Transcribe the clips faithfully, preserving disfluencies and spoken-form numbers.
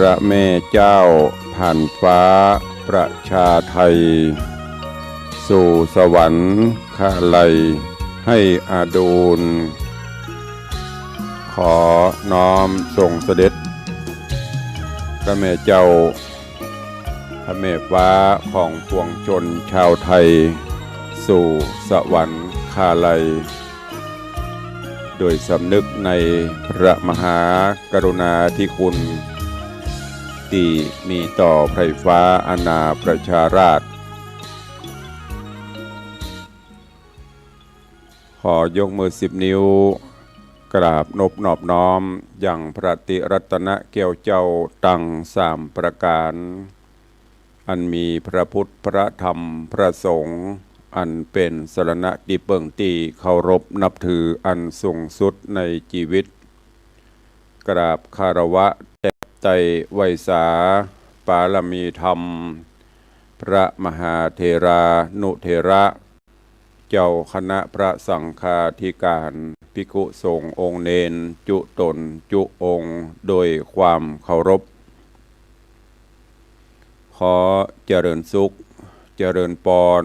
พระแม่เจ้าผ่านฟ้าประชาไทย สู่สวรรคาลัยให้อดูล ขอน้อมส่งเสด็จ พระแม่เจ้า พระแม่ฟ้าของปวงชนชาวไทย สู่สวรรคาลัย โดยสำนึกในพระมหากรุณาธิคุณ ตี้มีต่อไพร่ฟ้าอาณาประชาราษฎร์ ขอยกมือสิบนิ้ว กราบนบนอบน้อมยังพระติรัตนแก้วเจ้าตังสามประก๋าน อันมีพระพุทธ พระธรรม พระสงฆ์ อันเป๋นสรณะตี้เปิ้งตี้เคารพนับถืออันสูงสุดในจีวิต กราบคารวะแตบไต้ไหว้สา ปารมีธรรม พระมหาเถรานุเถระ เจ้าคณะพระสังฆาธิการ ภิกขุสงฆ์องค์เณร จุ๊ต๋นจุ๊องค์ โดยความเคารพ ขอเจริญสุข เจริญปอน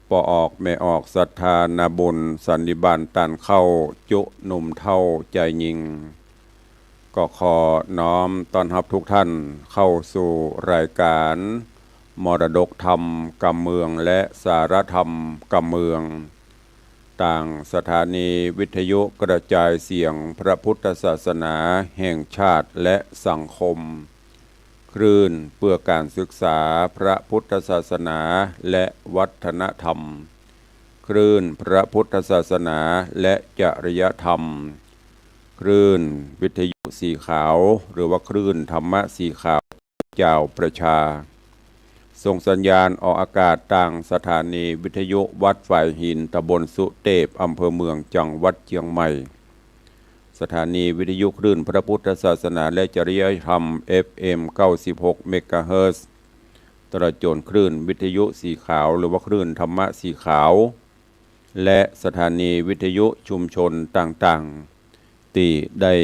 ป้อออกแม่ออกศรัทธานาบุญสันนิบาตต้านเข้า จุ๊หนุ่มเฒ่าจายญิง ก็ขอน้อมต้อนฮับทุกท่านเข้าสู่รายก๋านมรดกธรรมกำเมืองและสาระธรรมกำเมือง ตางสถานีวิทยุกระจายเสียงพระพุทธศาสนาแห่งชาติและสังคม คลื่นเพื่อการศึกษาพระพุทธศาสนาและวัฒนธรรม คลื่นพระพุทธศาสนาและจริยธรรม คลื่นวิทยุสีขาว หรือว่าคลื่นธรรมะสีขาว จาวประชา ส่งสัญญาณออกอากาศตางสถานีวิทยุวัดฝายหิน ตำบลสุเตพ อำเภอเมือง จังหวัดเจียงใหม่ สถานีวิทยุคลื่นพระพุทธศาสนาและจริยธรรม เอฟเอ็ม เก้าสิบหก เมกะเฮิรตซ์ ตลอดจ๋นคลื่นวิทยุสีขาว หรือว่าคลื่นธรรมะสีขาว และสถานีวิทยุชุมชนต่างๆ ตี้ได้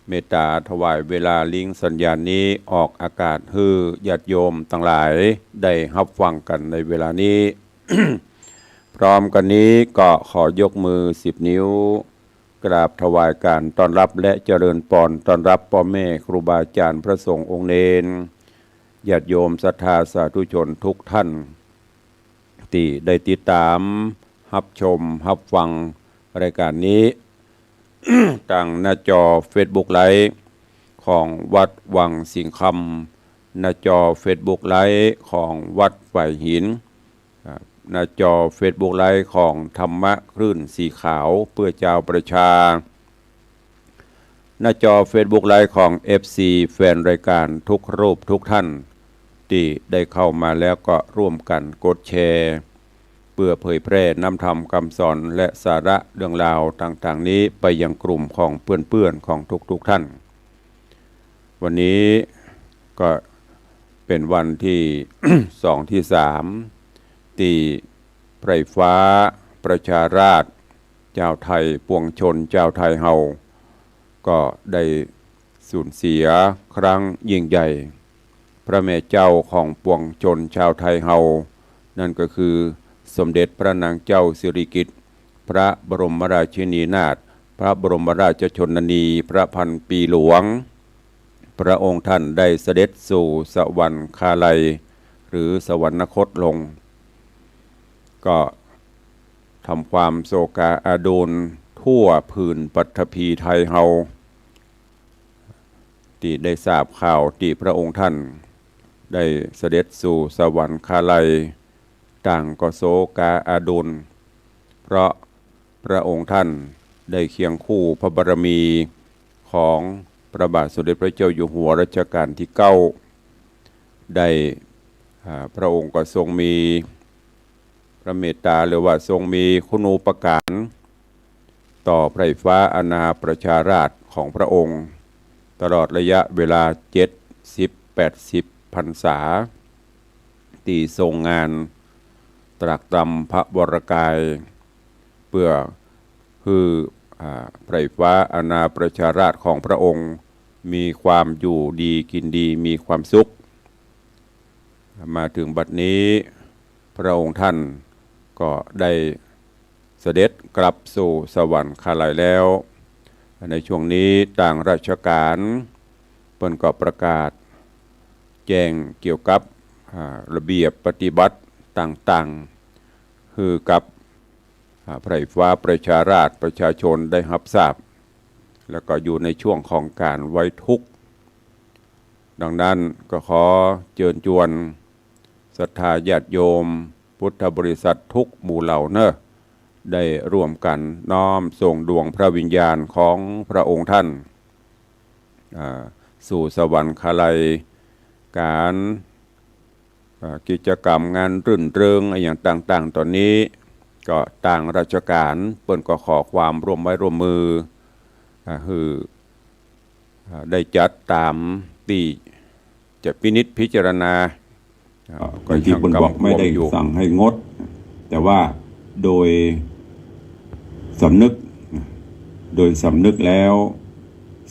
เมตต๋าถวายเวลาลิงก์สัญญาณนี้ออกอากาศหื้อญาติโยมตังหลายได้ฮับฟังกั๋นในเวลานี้ พร้อมกั๋นนี้ก็ขอยกมือสิบนิ้ว กราบถวายก๋านต้อนฮับและเจริญปอนต้อนฮับป้อแม่ครูบาอาจ๋ารย์พระสงฆ์องค์เณร ญาติโยมศรัทธาสาธุชนทุกท่าน ตี้ได้ติดต๋ามฮับชมฮับฟังรายก๋านนี้ ตางหน้าจอเฟซบุ๊กไลฟ์ของวัดวังสิงห์คำ หน้าจอเฟซบุ๊กไลฟ์ของวัดฝายหิน อ่า หน้าจอเฟซบุ๊กไลฟ์ของธรรมะคลื่นสีขาวเพื่อจาวประชา หน้าจอเฟซบุ๊กไลฟ์ของเอฟซีแฟนรายก๋านทุกรูปทุกท่าน ตี้ได้เข้ามาแล้วก็ร่วมกั๋นกดแชร์ เพื่อเผยแพร่น้ำธรรมกำสอนและสาระเรื่องราวต่างๆ นี้ไปยังกลุ่มของเปื้อนๆ ของทุกๆ ท่าน วันนี้ก็เป๋นวันตี้ สองตี้สาม ตี้ไพร่ฟ้าประชาราษฎร์ จาวไทย ปวงชนจาวไทยเฮา ก็ได้สูญเสียครั้งยิ่งใหญ่ พระแม่เจ้าของปวงชนจาวไทยเฮา นั้นก็คือสมเด็จพระนางเจ้าสิริกิติ์ พระบรมราชินีนาถ พระบรมราชชนนี พระพันปีหลวง พระองค์ท่านได้เสด็จสู่สวรรคาลัย หรือสวรรคตลง ก็ทำความโศกาอาดูลทั่วผืนปฐพีไทยเฮา ตี้ได้ทราบข่าวตี้พระองค์ท่านได้เสด็จสู่สวรรคาลัย ต่างก็โศกาอาดูล เพราะพระองค์ท่านได้เคียงคู่พระบารมีของพระบาทสมเด็จพระเจ้าอยู่หัวรัชกาลตี้เก้า ได้ อ่า พระองค์ก็ทรงมีพระเมตต๋า หรือว่าทรงมีคุณูปการ ต่อไพร่ฟ้าอาณาประชาราษฎร์ของพระองค์ ตลอดระยะเวลาเจ็ดสิบ แปดสิบพรรษา ตี้ทรงงานตรากตรำพระวรกาย เพื่อหื้อ อ่า ไพร่ฟ้าอาณาประชาราษฎร์ของพระองค์ มีความอยู่ดีกินดี มีความสุข มาเถิงบัดนี้ พระองค์ท่านก็ได้เสด็จกลับสู่สวรรคาลัยแล้ว ในช่วงนี้ตางราชก๋านเปิ้นก็ประกาศแจ้งเกี่ยวกับ อ่า ระเบียบปฏิบัติต่างๆ หื้อกับ อ่า ไพร่ฟ้าประชาราษฎร์ประชาชนได้ฮับทราบ แล้วก็อยู่ในช่วงของก๋านไว้ทุกข์ ดังนั้นก็ขอเจิญจวนศรัทธาญาติโยมพุทธบริษัททุกหมู่เหล่าเน่อ ได้ร่วมกั๋นน้อมส่งดวงพระวิญญาณของพระองค์ท่าน อ่า สู่สวรรคาลัย ก๋าน อ่า กิจกรรมงานรื่นเริงอะหยังต่างๆ ต๋อนนี้ ก็ตางราชก๋านเปิ้นก็ขอความร่วมไม้ร่วมมือ อ่า หื้อ อ่า ได้จัดต๋ามตี้จะพินิจพิจารณา อ่า ก็อย่างตี้เปิ้นบอก ไม่ได้สั่งให้งด แต่ว่าโดยสำนึก โดยสำนึกแล้ว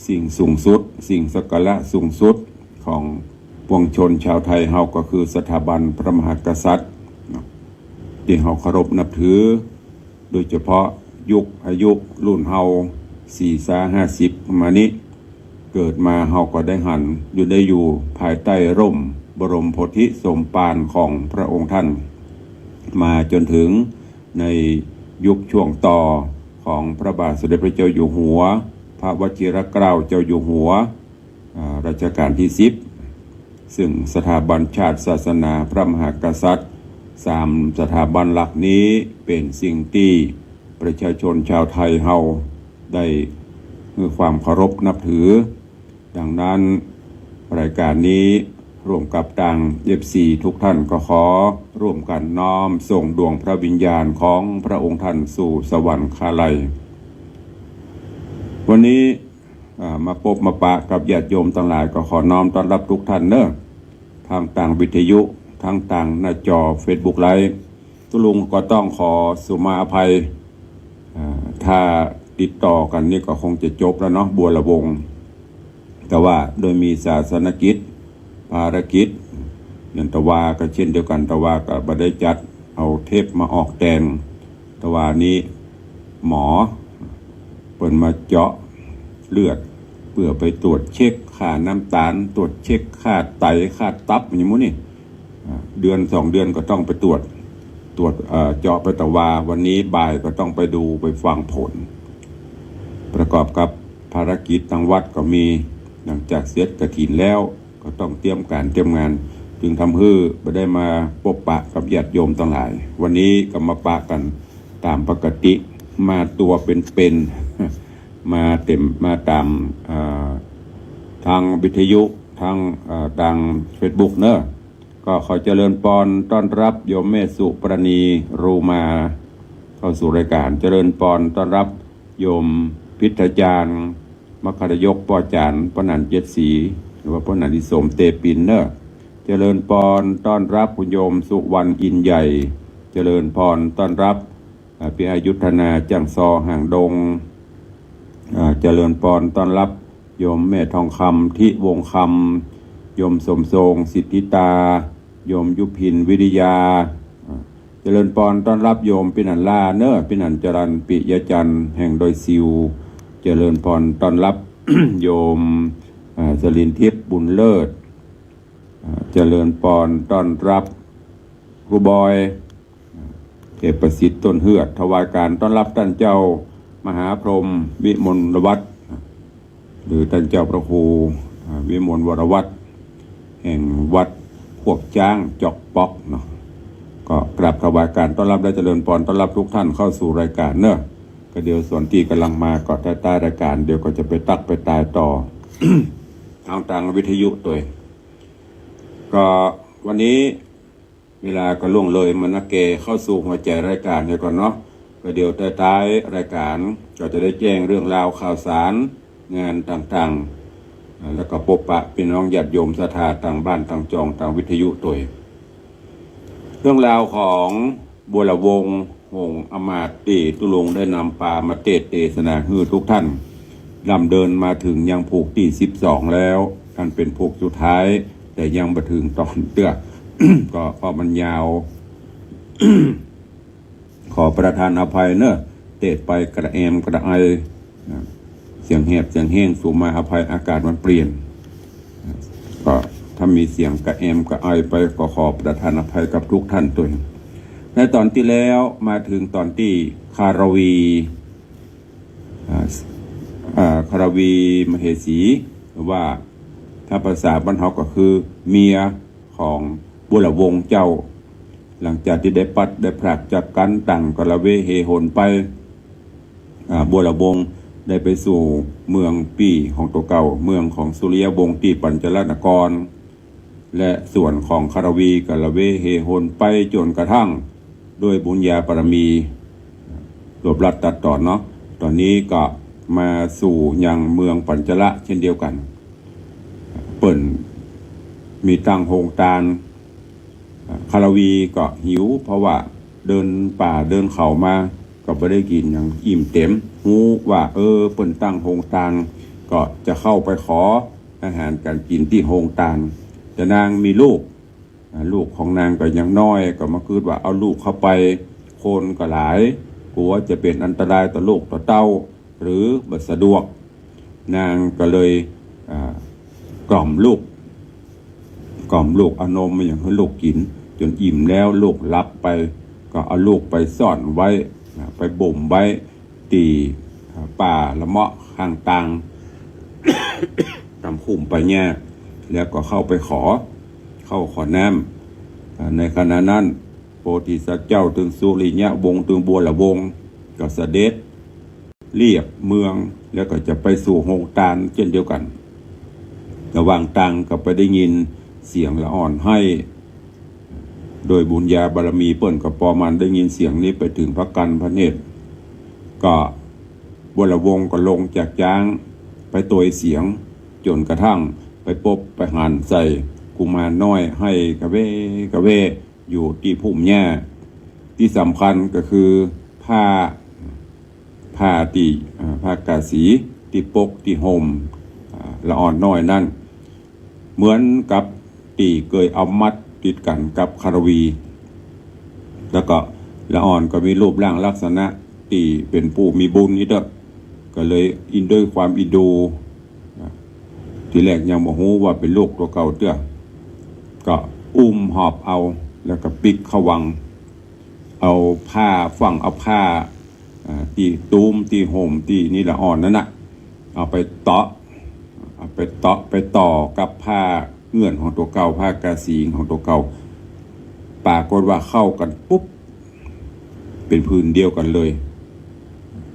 สิ่งสูงสุด สิ่งสักการะสูงสุดของปวงชนชาวไทยเฮาก็คือสถาบันพระมหากษัตริย์เนาะ ตี้เฮาเคารพนับถือ โดยเฉพาะยุคอายุรุ่นเฮา สี่ซาห้าสิบ มานี้ เกิดมาเฮาก็ได้หันอยู่ ได้อยู่ภายใต้ร่มบรมโพธิสมภารของพระองค์ท่าน มาจ๋นเถิงในยุคช่วงต่อของพระบาทสมเด็จพระเจ้าอยู่หัว พระวชิรเกล้าเจ้าอยู่หัว อ่า รัชกาลตี้สิบ ซึ่งสถาบันชาติศาสนาพระมหากษัตริย์ สามสถาบันหลักนี้เป๋นสิ่งตี้ประชาชนชาวไทยเฮาได้หื้อความเคารพนับถือ ดังนั้นรายก๋านนี้ร่วมกับตาง เอฟซี ทุกท่านก็ขอร่วมกั๋นน้อมส่งดวงพระวิญญาณของพระองค์ท่านสู่สวรรคาลัย วันนี้ อ่า มาปบมาปะกับญาติโยมตังหลายก็ขอน้อมต้อนรับทุกท่านเน่อ ทั้งตางวิทยุ ทั้งตางหน้าจอเฟซบุ๊กไลฟ์ ตุ๊ลุงก็ต้องขอสุมาอภัย อ่า ถ้าติดต่อกั๋นนี่ก็คงจะจบแล้วเนาะ บัวระวง แต่ว่าโดยมีศาสนกิจ ภารกิจ อย่างตะวาก็เช่นเดียวกั๋น ตะวาก็บ่ได้จัดเอาเทปมาออกแตน ตะวานี้หมอเปิ้นมาเจาะเลือด เปื้อไปตรวจเช็คค่าน้ำตาล ตรวจเช็คค่าไต ค่าตับ อะหยังหมู่นี้ อ่า เดือนสองเดือนก็ต้องไปตรวจ ตรวจ เอ่อ เจาะไปตะวา วันนี้บ่ายก็ต้องไปดู ไปฟังผล ประกอบกับภารกิจตางวัดก็มี หลังจากเสียกฐินแล้ว ก็ต้องเตรียมก๋านเตรียมงาน จึงทำหื้อบ่ได้มาปบปะกับญาติโยมตังหลาย วันนี้ก็มาปะกั๋นต๋ามปกติ มาตั๋วเป๋นๆ มาเต็ม มาต๋าม อ่า ตางวิทยุ ตาง อ่า ตางเฟซบุ๊กเน่อ ก็ขอเจริญปอนต้อนรับโยมแม่สุปราณี รูมา เข้าสู่รายก๋าน เจริญปอนต้อนรับโยมพิทยาจารย์ มัคคายก ป้อจ๋ารย์ ป้อหนันเจ็ดสี หรือว่าป้อหนันอิสมเตปินเน่อ เจริญปอนต้อนรับคุณโยมสุวรรณอินใหญ่ เจริญปอนต้อนรับ อ่า พี่อายุธนา จั่งซอ ห่างดง อ่า เจริญปอนต้อนรับโยมแม่ทองคำ ทิวงศ์คำ โยมสมทรง สิทธิตา โยมยุพิน วิริยา อ่า เจริญปอนต้อนรับโยมปินันลาเน่อ ปินันจรัญ ปิยะจันทร์ แห่งดอยสิว เจริญปอนต้อนรับ โยม อ่า สลินทิพย์ บุญเลิศ อ่า เจริญปอนต้อนรับครูบอย เทพประสิทธิ์ ต้นเฮือด ถวายก๋านต้อนรับต้านเจ้ามหาพรหมวิมลวัฒน์ หรือต้านเจ้าพระครู อ่า วิมลวรวัฒน์ แห่งวัดขวบจ๊าง จอกป๊อกเนาะ ก็กราบถวายก๋านต้อนรับและเจริญปอนต้อนรับทุกท่านเข้าสู่รายก๋านเนาะ ก็เดี๋ยวส่วนตี้ก่ำลังมาก็ใต้ๆ รายก๋าน เดี๋ยวก็จะไปตักไปตายต่อ ตาง ตางวิทยุตวย ก็วันนี้ เวลาก็ล่วงเลยมานักแก่ เข้าสู่หัวใจ๋รายก๋านเหียก่อนเนาะ ก็เดี๋ยวต้ายๆ รายก๋านก็จะได้แจ้งเรื่องราวข่าวสารงานต่างๆ อ่า แล้วก็ปบปะปี้น้องญาติโยมศรัทธาตางบ้านตางจองตางวิทยุตวย เรื่องราวของบัวระวง หงส์อำมาตย์ตี้ตุ๊ลุงได้นำปามาเตสน์เตสนาหื้อทุกท่าน ดำเนินมาเถิงยังผูกตี้สิบสองแล้ว อันเป๋นผูกสุดท้าย แต่ยังบ่เถิงต๋อนเตื้อ ก็เพราะมันยาว ขอประทานอภัยเนอะ เตสน์ไปกระแอมกระไอ นะ เสียงแหบเสียงแห้ง สูมาอภัย อากาศมันเปลี่ยน นะ ก็ถ้ามีเสียงกระแอมกระไอไป ก็ขอประทานอภัยกับทุกท่านตวย ในต๋อนตี้แล้วมาเถิงต๋อนตี้คารวี อ่า อ่า คารวีมเหสี หรือว่าถ้าภาษาบ้านเฮาก็คือเมียของบัวหละวงเจ้า หลังจากตี้ได้ปลัดได้พรากจากกั๋น ต่างก็ละเวเหหนไป อ่า บัวหละวงได้ไปสู่เมืองปี้ของตั๋วเก่า เมืองของสุริยวงศ์ตี้ปัญจลนคร และส่วนของคารวีก็ละเวเหหนไปจ๋นกระทั่ง ด้วยบุญญาบารมี รวบรัดตัดต๋อนเนาะ ต๋อนนี้ก็มาสู่ยังเมืองปัญจละเช่นเดียวกั๋น เปิ้นมีตั้งโฮงตาน คารวีก็หิว เพราะว่าเดินป่าเดินเขามา ก็บ่ได้กิ๋นหยังอิ่มเต็ม ฮู้ว่า เออ เปิ้นตั้งโฮงตาน ก็จะเข้าไปขออาหารก๋านกิ๋นตี้โฮงตาน แต่นางมีลูก อ่า ลูกของนางก็ยังน้อย ก็มากึ๊ดว่าเอาลูกเข้าไป คนก็หลาย กั๋วจะเป๋นอันตรายต่อลูกต่อเต้า หรือบ่สะดวก นางก็เลย อ่า กล่อมลูก กล่อมลูก เอานมมาหยังหื้อลูกกิ๋น จ๋นอิ่มแล้วลูกหลับไป ก็เอาลูกไปซ่อนไว้ อ่า ไปบ่มไว้ ตี้ อ่า ป่าละเมาะข้างตาง ต๋ามคุ้มป่าหญ้า แล้วก็เข้าไปขอ เข้าขอน้ำ อ่า ในขณะนั้น โพธิสัตว์เจ้าเถิงสุริยวงศ์เถิงบัวหละวงศ์ก็เสด็จเลียบเมือง แล้วก็จะไปสู่โฮงตานเช่นเดียวกั๋น ระหว่างตางก็ไปได้ยินเสียงละอ่อนไห้ โดยบุญญาบารมีเปิ้นก็ปอมันได้ยินเสียงนี้ไปเถิงพระกัณฑ์พระเนตร ก็บัวหละวงศ์ก็ลงจากจ๊างไปตวยเสียง จ๋นกระทั่งไปปบไปหันใส่กุมารน้อยไห้กะเว้กะเว้อยู่ตี้พุ่มหญ้า ตี้สำคัญก็คือผ้า ผ้าตี้ อ่า ผ้ากาสีตี้ปกตี้ห่ม อ่า ละอ่อนน้อยนั้น เหมือนกับตี้เกยเอามัดติดกั๋นกับคารวี แล้วก็ละอ่อนก็มีรูปร่างลักษณะตี้เป๋นผู้มีบุญนี่เต๊อะ ก็เลยอินด้วยความอินดู อ่า ทีแรกยังบ่ฮู้ว่าเป๋นลูกตั๋วเก่าเตื้อ ก็อุ้มหอบเอา แล้วก็ปิ๊กเข้าวัง เอาผ้า ฟั่งเอาผ้า อ่า ตี้ตุ้มตี้ห่มตี้นี่ละอ่อนนั้นน่ะ เอาไปเตาะ เอาไปเตาะไปต่อกับผ้าเงื่อนของตั๋วเก่า ผ้ากาสีของตั๋วเก่า ปรากฏว่าเข้ากั๋นปุ๊บ เป๋นผืนเดียวกั๋นเลย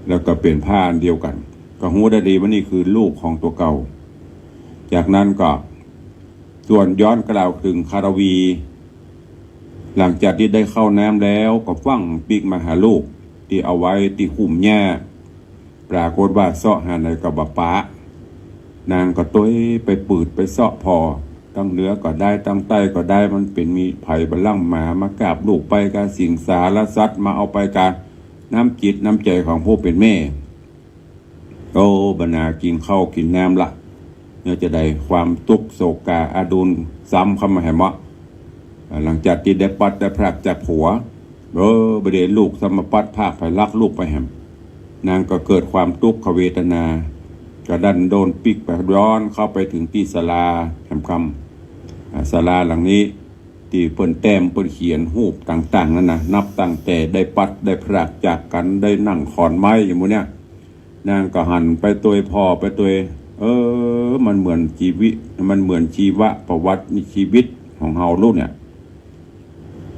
แล้วก็เป๋นผ้าอันเดียวกั๋น ก็ฮู้ได้ดีว่านี่คือลูกของตั๋วเก่า จากนั้นก็ ส่วนย้อนกล่าวเถิงคารวี หลังจากตี้ได้เข้าน้ำแล้วก็ฟั่งปิ๊กมาหาลูกตี้เอาไว้ตี้คุ้มหญ้า ปรากฏว่าเซาะหาไหนก็บ่ปะ นางก็ตวยไปปืดไปเซาะผ่อ ตังเหนือก็ได้ ตังใต้ก็ได้ มันเป๋นมีใผบ่ล่ำหมามากาบลูกไปกา สิงสารสัตว์มาเอาไปกา น้ำจิตน้ำใจ๋ของผู้เป๋นแม่ โอ้ บ่นากิ๋นข้าวกิ๋นน้ำละ เนาะ จะได้ความตุ๊กข์โศกาอาดูลซ้ำเข้ามาแหมเนาะ หลังจากตี้ได้ปลัดได้พรากจากผัว เออ บ่ได้ลูกซ้ำมาปลัดพรากไปลักลูกไปแหม นางก็เกิดความตุ๊กขเวทนา กระดั้นโดนปิ๊กไปย้อนเข้าไปเถิงตี้ศาลาแหมกำ อ่า ศาลาหลังนี้ ตี้เปิ้นแต้มเปิ้นเขียนฮูปต่างๆ นั้นนะ นับตั้งแต่ได้ปลัดได้พรากจากกั๋น ได้นั่งขอนไม้อยู่หมู่เนี่ย นางก็หันไปตวยผ่อไปตวย เออ มันเหมือนชีวิต มันเหมือนชีวประวัติชีวิตของเฮาลูกเนี่ย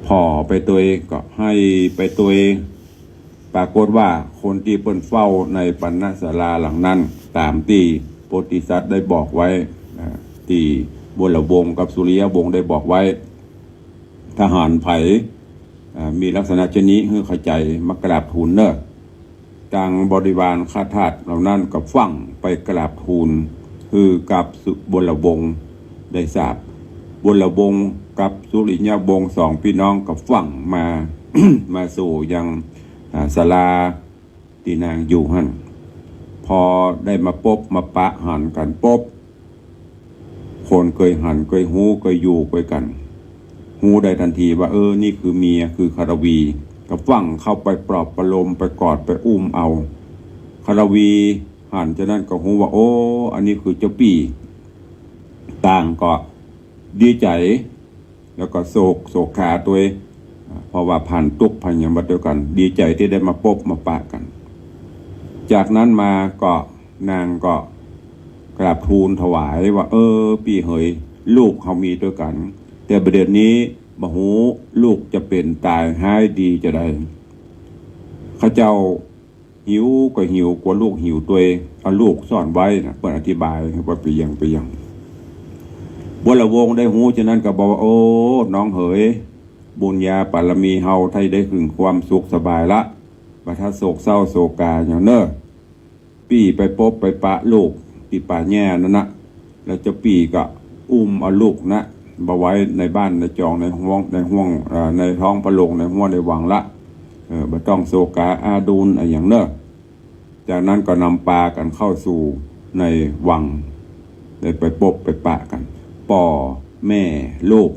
ผ่อไปตวยก็ไห้ไปตวย ปรากฏว่าคนตี้เปิ้นเฝ้าในปณศาลาหลังนั้น ต๋ามตี้โพธิสัตว์ได้บอกไว้ อ่า ตี้บัวหละวงศ์กับสุริยวงศ์ได้บอกไว้ ทหารใผ อ่า มีลักษณะเช่นนี้ หื้อเข้าใจ๋ มากราบทูลเน่อ ตังบริวารข้าทาสเหล่านั้นก็ฟั่งไปกราบทูล หื้อกับสุ บัวหละวงศ์ได้ทราบ บัวหละวงศ์กับสุริยวงศ์สองปี้น้องก็ฟั่งมา มาสู่ยัง อ่า ศาลาตี้นางอยู่หั้น พอได้มาปบมาปะหันกั๋นปุ๊บ คนเกยหันเกยฮู้เกยอยู่เกยกั๋น ฮู้ได้ตันทีว่า เออ นี่คือเมีย คือคารวี ก็ฟั่งเข้าไปปลอบประโลม ไปกอดไปอุ้มเอา คารวีหันจานั้นก็ฮู้ว่า โอ้ อันนี้คือเจ้าปี้ ต่างก็ดีใจ๋ แล้วก็โศก โศกขาตวย เพราะว่าผ่านตุ๊กข์ผ่านหยังมาตวยกั๋น ดีใจ๋ตี้ได้มาปบมาปะกั๋น จากนั้นมาก็นางก็กราบทูลถวายว่า เออ ปี้เหย ลูกเฮามีตวยกั๋น แต่บ่าเดี่ยวนี้บ่ฮู้ลูกจะเป๋นต๋ายฮ้ายดีจาใด ข้าเจ้า หิวก็หิว กั๋วลูกหิวตวย เอาลูกซ่อนไว้นะ เปิ้นอธิบายหื้อว่าเป๋นหยังเป๋นหยัง บัวละวงศ์ได้ฮู้จานั้นก็บอกว่า โอ้ น้องเหย บุญญาบารมีเฮาไถ่ได้เถิงความสุขสบายละ บ่ถ้าโศกเศร้าโศกาหยังเน่อ ปี้ไปปบไปปะลูกตี้ป่าแหญ้นั่นนะ แล้วเจ้าปี้ก็อุ้มเอาลูกนะ บ่ไว้ในบ้านในจองในห้วง ในห้วง เอ่อ ในท้องพระโรง ในฮั้วในวังละ เออ บ่ต้องโศกาอาดูลอะหยังเน่อ จากนั้นก็นำปากั๋นเข้าสู่ในวัง ได้ไปปบไปปะกั๋น ป้อแม่ลูก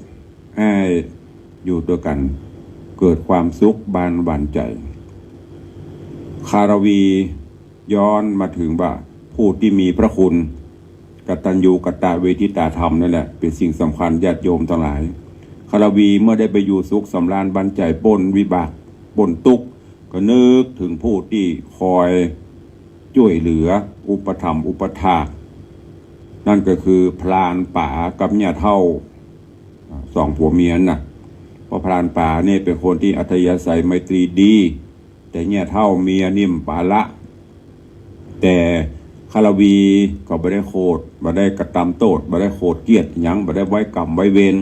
อ้ายอยู่ตวยกั๋น เกิดความสุขบานหวานใจ๋ คารวี ย้อนมาเถิงว่าผู้ตี้มีพระคุณ กตัญญูกตเวทิตาธรรมนั่นแหละ เป๋นสิ่งสำคัญ ญาติโยมตังหลาย คารวีเมื่อได้ไปอยู่สุขสำราญบานใจ๋ ป๊นวิบากป๊นตุ๊กข์ ก็นึกเถิงผู้ตี้คอยจ้วยเหลือ อุปถัมภ์อุปถาก นั่นก็คือพรานป๋ากับเมียเฒ่า สองผัวเมียน่ะ เพราะพรานป๋านี่เป๋นคนตี้อัธยาศัยไมตรีดี แต่เมียเฒ่าเมียนี่มันปาละ แต่คารวีก็บ่ได้โขด บ่ได้กระตำโต้ษ บ่ได้โขดเคียดหยัง บ่ได้ไว้กรรมไว้เวร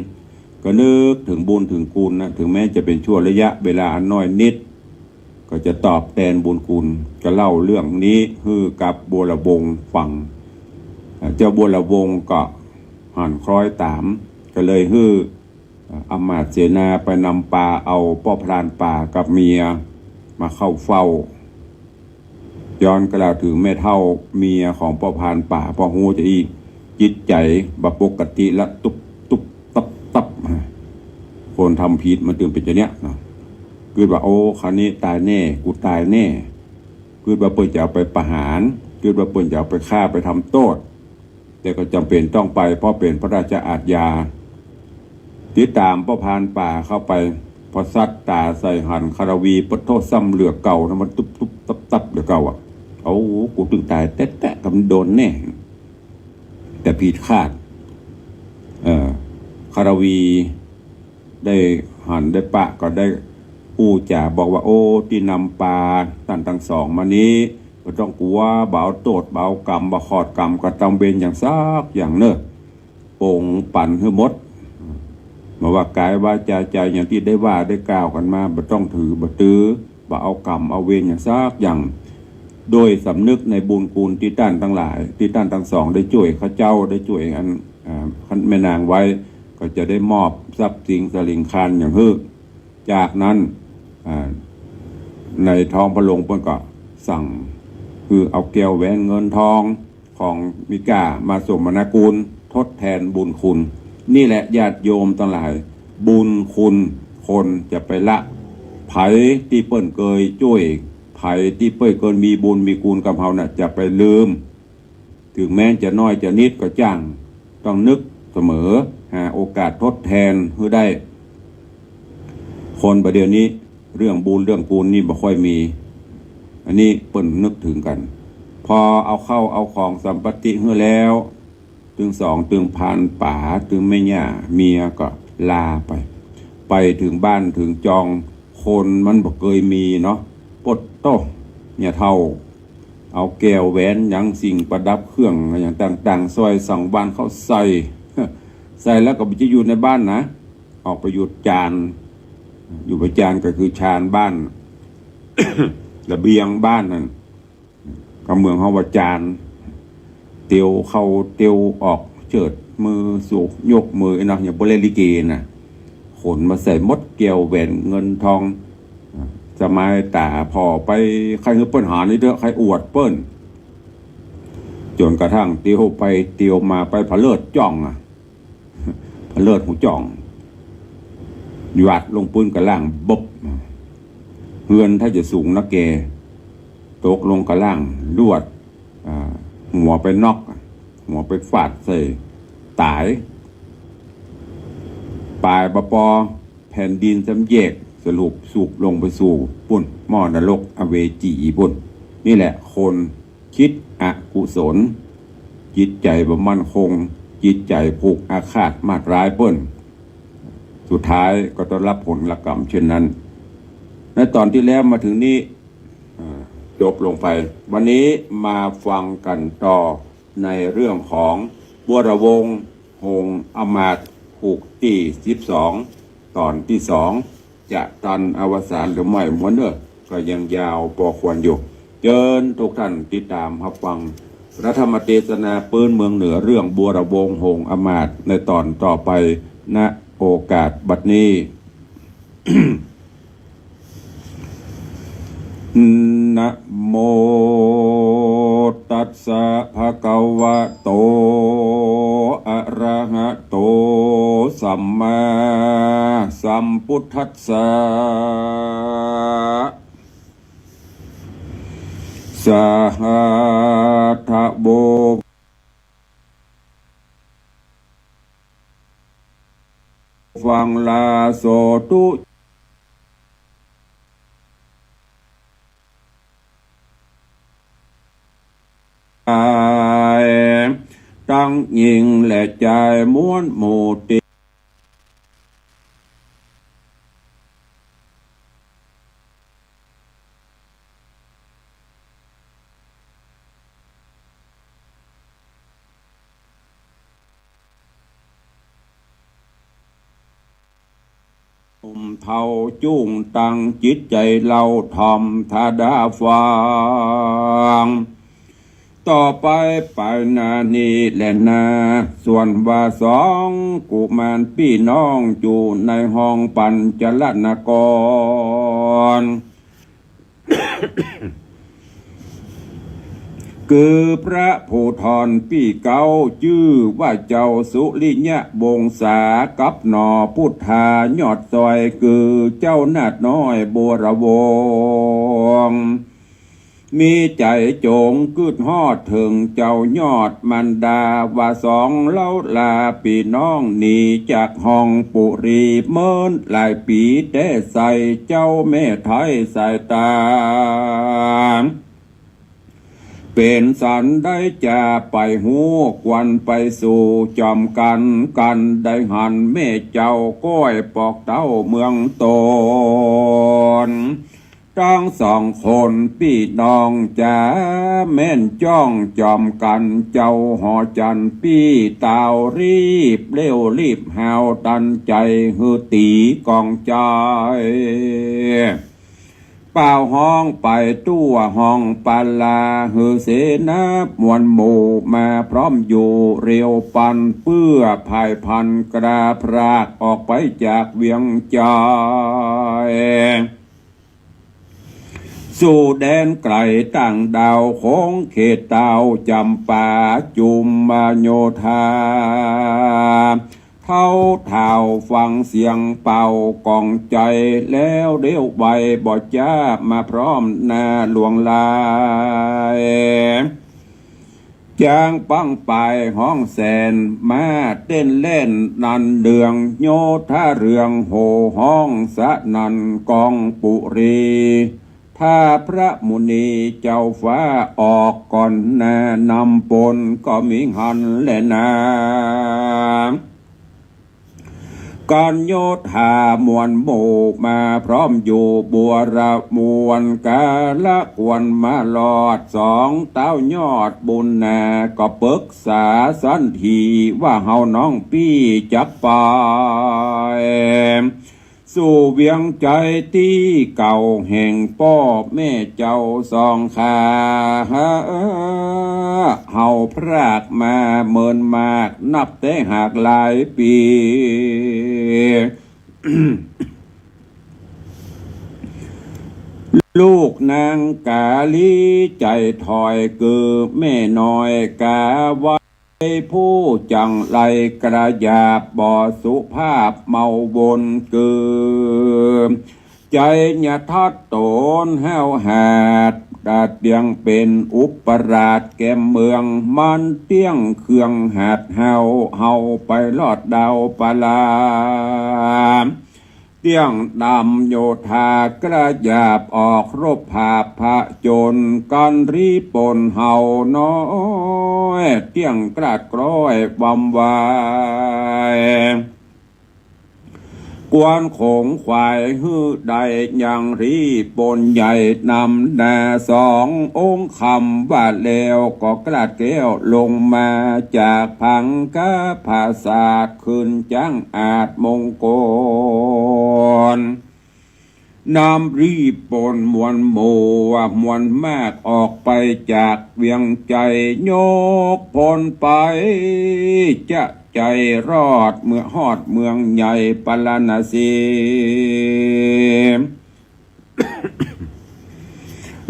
ก็นึกเถิงบุญเถิงคุณนะ เถิงแม้จะเป๋นชั่วระยะเวลาอันน้อยนิด ก็จะตอบแตนบุญคุณ ก็เล่าเรื่องนี้หื้อกับบัวละวงศ์ฟัง อ่า เจ้าบัวละวงศ์ก็หันคล้อยต๋าม ก็เลยหื้อ อำมาตย์เสนาไปนำปาเอาป้อพรานป๋ากับเมียมาเข้าเฝ้า ย้อนกล่าวเถิงแม่เฒ่าเมียของป้อพรานป๋า ป้อฮู้จาอี้ จิตใจ๋บ่ปกติละ ตุ๊บตุ๊บตับตับ คนทำผิดมันตึงเป๋นจาเนี้ยเนาะ กึ๊ดว่า โอ้ คราวนี้ต๋ายแน่ กูต๋ายแน่ กึ๊ดว่าเปิ้นจะเอาไปประหาร กึ๊ดว่าเปิ้นจะเอาไปฆ่าไปทำโต้ษ แต่ก็จ๋ำเป๋นต้องไป เพราะเป๋นพระราชอาชญา ติดต๋ามป้อพรานป๋าเข้าไป พอสัดต๋าใส่หันคารวี ปะโธ่ ซ้ำเหลือเก่านะ มันตุ๊บตุ๊บตับตับเหลือเก่าอะ โอ้ กูตึงต๋ายแต๊ๆ กำโดนแน่ แต่ผิดคาด เอ่อ คารวี ได้หันได้ปะก็ได้อู้จ๋าบอกว่า โอ้ ตี้นำปาต้านตังสองมานี้ บ่ต้องกั๋ว บ่เอาโต้ษ บ่เอากรรม บ่ขอดกรรมกระตำเวรหยังสักอย่างเน่อ ปงปั๋นหื้อหมด บ่ว่ากายวาจาใจ๋หยังตี้ได้ว่าได้กล่าวกั๋นมา บ่ต้องถือบ่ตือ บ่เอากรรมเอาเวรหยังสักอย่าง โดยสำนึกในบุญคุณตี้ต้านตังหลาย ตี้ต้านตังสองได้จ้วยข้าเจ้า ได้จ้วยอัน อ่า แม่นางไว้ ก็จะได้มอบทรัพย์สินสะหลิงคารหยังหื้อ จากนั้น อ่า ในท้องพระโรงเปิ้นก็สั่งหื้อเอาแก้วแหวนเงินทองของมีค่ามาสมนาคุณทดแทนบุญคุณ นี่แหละญาติโยมตังหลาย บุญคุณคนจะไปละ ใผตี้เปิ้นเกยจ้วย ใผตี้เปิ้นเกยมีบุญมีคุณกับเฮาน่ะ จะไปลืม เถิงแม้จะน้อยจะนิดก็จ้าง ต้องนึกเสมอ หาโอกาสทดแทนหื้อได้ คนบ่าเดี่ยวนี้เรื่องบุญเรื่องคุณนี่บ่ค่อยมี อันนี้เปิ้นนึกเถิงกั๋น พอเอาข้าวเอาของสัมปติหื้อแล้ว ตึงสอง ตึงพรานป๋า ตึงแม่ย่าเมียก็ลาไป ไปเถิงบ้านเถิงจอง คนมันบ่เกยมีเนาะ ปะโธ่ เมียเฒ่า เอาแก้วแหวนหยังสิ่งประดับเครื่องหยังต่างๆ ซ่อยสังวาลเข้าใส่ ใส่แล้วก็บ่ใจ้อยู่ในบ้านนะ ออกไปอยู่จาน อยู่ไปจานก็คือชานบ้าน ระเบียงบ้านนั่น ก็เมืองเฮาว่าจาน เตียวเข้าเตียวออก เจิดมือสูบ ยกมือ ไอ้เนาะ อย่างบ่เล่นลิเกน่ะ ขนมาใส่หมด แก้วแหวนเงินทอง สมายต๋าผ่อไป ใค่หื้อเปิ้นหานี่เต๊อะ ใค่อวดเปิ้น จ๋นกระทั่งเตียวไปเตียวมาไปผะเลิดจ้องอะ ผะเลิดฮูจ้อง หยาดลงปื๊นก้าล่าง บก เฮือนถ้าจะสูงนักแก ตกลงก้าล่าง ลวด อ่า หัวไปน็อก หัวไปฟาดใส่ ต๋าย ป๋ายบ่ปอ แผ่นดินซ้ำแยก สรุปสูบลงไปสู่ปุ้น หม้อนรกอเวจีปุ้น นี่แหละคน คิดอกุศล จิตใจ๋บ่มั่นคง จิตใจ๋ผูกอาฆาตมาดร้ายเปิ้น สุดท้ายก็ต้องรับผลกรรมเช่นนั้น ในต๋อนตี้แล้วมาเถิงนี้ อ่า จบลงไป วันนี้มาฟังกั๋นต่อในเรื่องของบัวระวงศ์ หงส์อำมาตย์ ผูกตี้สิบสอง ต๋อนตี้สอง จะตันอวสานหรือไม่ มวลเน่อ ก็ยังยาวปอควรอยู่ เจิญทุกท่านติดต๋ามฮับฟังพระธรรมเตสนาปื๊นเมืองเหนือเรื่องบัวระวงศ์หงส์อำมาตย์ในต๋อนต่อไป ณ โอกาสบัดนี้ นะโมตัสสะ ภะคะวะโต อะระหะโต สัมมาสัมพุทธัสสะ สะหะทะโว ฟังลาโสตุ ตังญิงและจายมวลหมู่ตี้ หนุ่มเฒ่าจุ่งตั้งจิตใจ๋เล่าถ่อมถ้าดาฟัง ต่อไปไปหน้านี้แลนา ส่วนว่าสองกุมารปี้น้องอยู่ในห้องปัญจรนคร คือพระผู้ถ่อนปี้เก๊า จื้อว่าเจ้าสุริยะวงศา กับหน่อพุทธายอดซอย คือเจ้านาฏน้อยบัวระวงศ์ มีใจ๋จ๋งกึ๊ดฮอดเถิงเจ้ายอดมารดา ว่าสองเล้าลาปี้น้องหนีจากห้องปุรี เมินหลายปี๋แต๊ใส เจ้าแม่ไท้สายต๋า เป๋นสันใดจะไปฮู้ ควรไปสู่จอมกั๋น กั๋นได้หันแม่เจ้าก้อยปอกเต้าเมืองตน ตังสองคนปี้น้องจ๋า แม่นจ้องจอมกั๋น เจ้าหอจันทร์ปี้ตาว รีบเร็วรีบฮาวตันใจ๋ หื้อตี๋ก๋องใจ๋ เป่าฮ้องไปทั่วห้องปาลา หื้อเสนามวลหมู่มาพร้อมอยู่เร็วปัน เปื้อพ่ายพลันกล้าพรากออกไปจากเวียงใจ๋ สู่แดนไก๋ต่างดาว โขงเขตตาวจำปา จุมมโยธา เฒ่าเฒ่าฟังเสียงเป่าก๋องใจ๋ แล้วเร็วไวบ่จ๊ามาพร้อมหน้าหลวงหลาย จ๊างปังปายฮ้องแสน ม้าเต้นแล่นนันเดือง โยธาเรืองโห่ฮ้องสนั่นก๋องปุรี ถ้าพระมุนีเจ้าฟ้าออกก่อนหน้านำปน ก็มีหันแลนา กั๋นโยธามวลหมู่มาพร้อมอยู่บัวระมวล กาละควรมารอดสองเต้ายอดบุญนา ก็ปึกษาสันถีว่าเฮาน้องปี้จักไป สู่เวียงใจ๋ตี้เก่าแห่งป้อแม่เจ้าสองข้า เฮาพรากมาเมินมากนับแต๊หากหลายปี๋ ลูกนางกาลีใจ๋ถ่อย กือแม่น้อยกาไว ผู้จั่งไรกระหยาบบ่สุภาพเมาวน กือใจ๋ยะทัดต๋นห้าวหาด ตะเตียงเป๋นอุปราชแก่เมือง มันเตี้ยงเคืองหาดเฮา เฮาไปลอดดาวปลา เตี้ยงดำโยธากระหยาบออกรบผาบผจญ กั๋นรีปนเฮาน้อย เตี้ยงกล้าดกล้อยวำวาย กวนขงขวายหื้อได้ยังรีปนใหญ่นำหน้าสององค์คำ ว่าแล้วก็กล้าดแก้วลงมาจากผังคาผาสาท ขึ้นจั้งอาจมงคล นำรีปนมวลหมู่ว่ามวลมากออกไปจากเวียงใจ๋ ยกพลไปจะใจ๋รอดเมือง ฮอดเมืองใหญ่ปาราณสี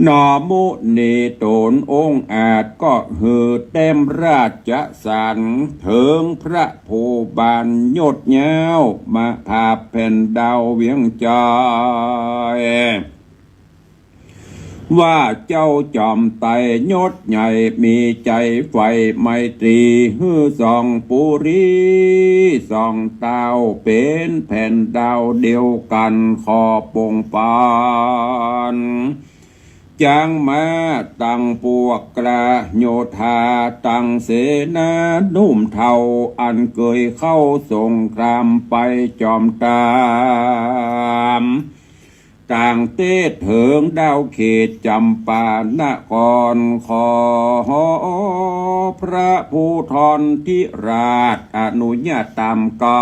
หนอมุนีต๋นองค์อาจก็หื้อแต้มราชสาร เถิงพระผู้บานยศยาว มาผาบแผ่นดาวเวียงใจ๋ ว่าเจ้าจอมไตรยศใหญ่ มีใจ๋ใฝ่ไมตรี หื้อสองปุรีสองเต้า เป๋นแผ่นดาวเดียวกั๋น ขอปงปัน จังมาตังปวกกล้าโยธา ตังเสนาหนุ่มเฒ่า อันเกยเข้าสงครามไปจอมต๋าม ต่างเต๊เถิงดาวเขตจำปานคร ขอพระผู้ทอนทิราชอนุญาตต๋ามกำ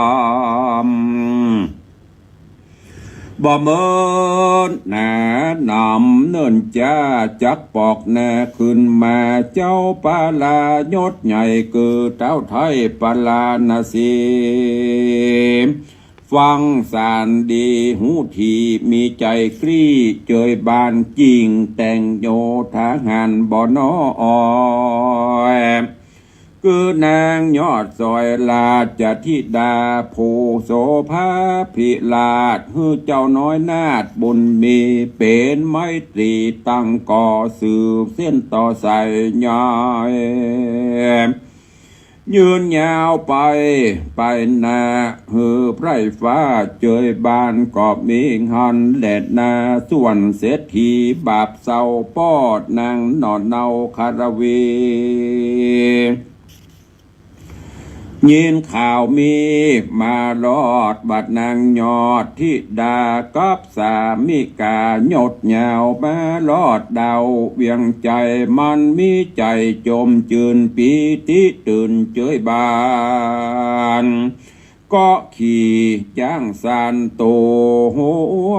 บ่เมินหนานำเนิ่นจ้า จักปอกหน้าขึ้นมา เจ้าปลายศใหญ่ คือเต้าไทยปาราณสี ฟังสารดี ฮู้ที มีใจ๋กรี้เจยบาน จิ่งแต่งโยธาหารบ่น้อย คือนางยอดสอยราชธิดา ผู้โสภาภิราช หื้อเจ้าน้อยนาถบุญมี เป๋นไมตรีตั้งก่อ สืบเส้นต่อสายใหญ่ ยืนยาวไป ไปหน้า หื้อไพร่ฟ้าเจยบาน ก็มีหั้นแลนา ส่วนเศรษฐีบาปเศร้า ป้อนางหน่อเนาคารวี ยินข่าวมีมารอด ว่านางยอดธิดากับสามิกายศยาว มารอดดาวเวียงใจ๋ มันมีใจ๋จมจืนปีติตื่นเจยบาน ก็ขี่จ๊างซานโตหัว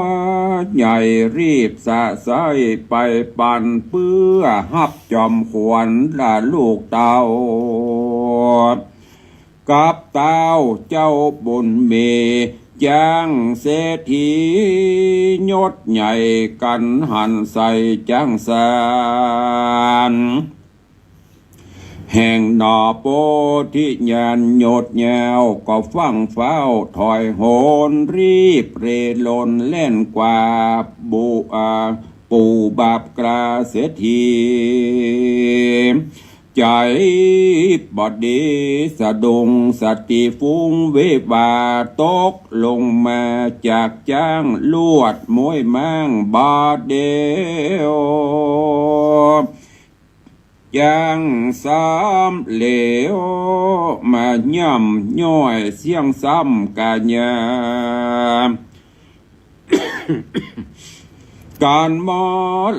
ใหญ่ รีบสะใส้ไปปัน เปื้อฮับจอมขวัญละลูกเต้า กับเต้าเจ้าบุญมี จ๊างเศรษฐียศใหญ่ กั๋นหันใส่จ๊างซาน แห่งหน่อโพธิญาณยศยาว ก็ฟั่งฟ้าวถอยโหน รีบเรลนแล่นกว่า บู อ่า ปู่บาปกล้าเศรษฐี ใจ๋บ่ดีสะดุ้ง สติฟุ้งวิวา ตกลงมาจากจ๊าง ลวดม้วยม้างบาดเดียว จ๊างสามเหลว มาย่ำย้อยเสี้ยงซ้ำกาญา ก๋านม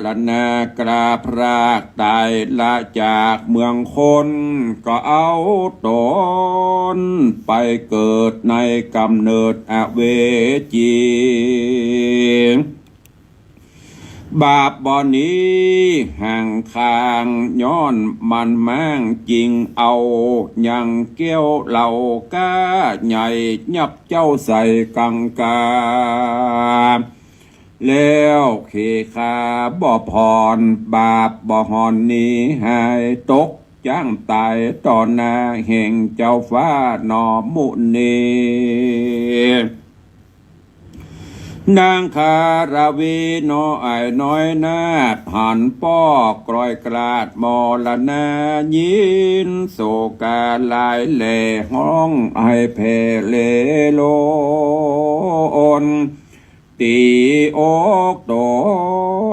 รณะกล้าพรากต๋ายละจากเมืองคน ก็เอาต๋นไปเกิดในก๋ำเนิดอเวจี บาปบ่หนีห่างคาง ย้อนมันม้างจิ่งเอา ยังแก้วเหล้าก้าใหญ่ ยับเจ้าใส่กังกา แล้วเขขาบ่ผ่อน บาปบ่ห่อนหนีหาย ตกจ๊างต๋ายต่อหน้าแห่งเจ้าฟ้าหนอมุนี นางคาราวีหนออ้ายน้อยนาฏ หันป้อกลอยกลาดมรณา ยินโศกาหลายแหล่ฮ้องไห้แผ่เลโลน ตี๋อกต๋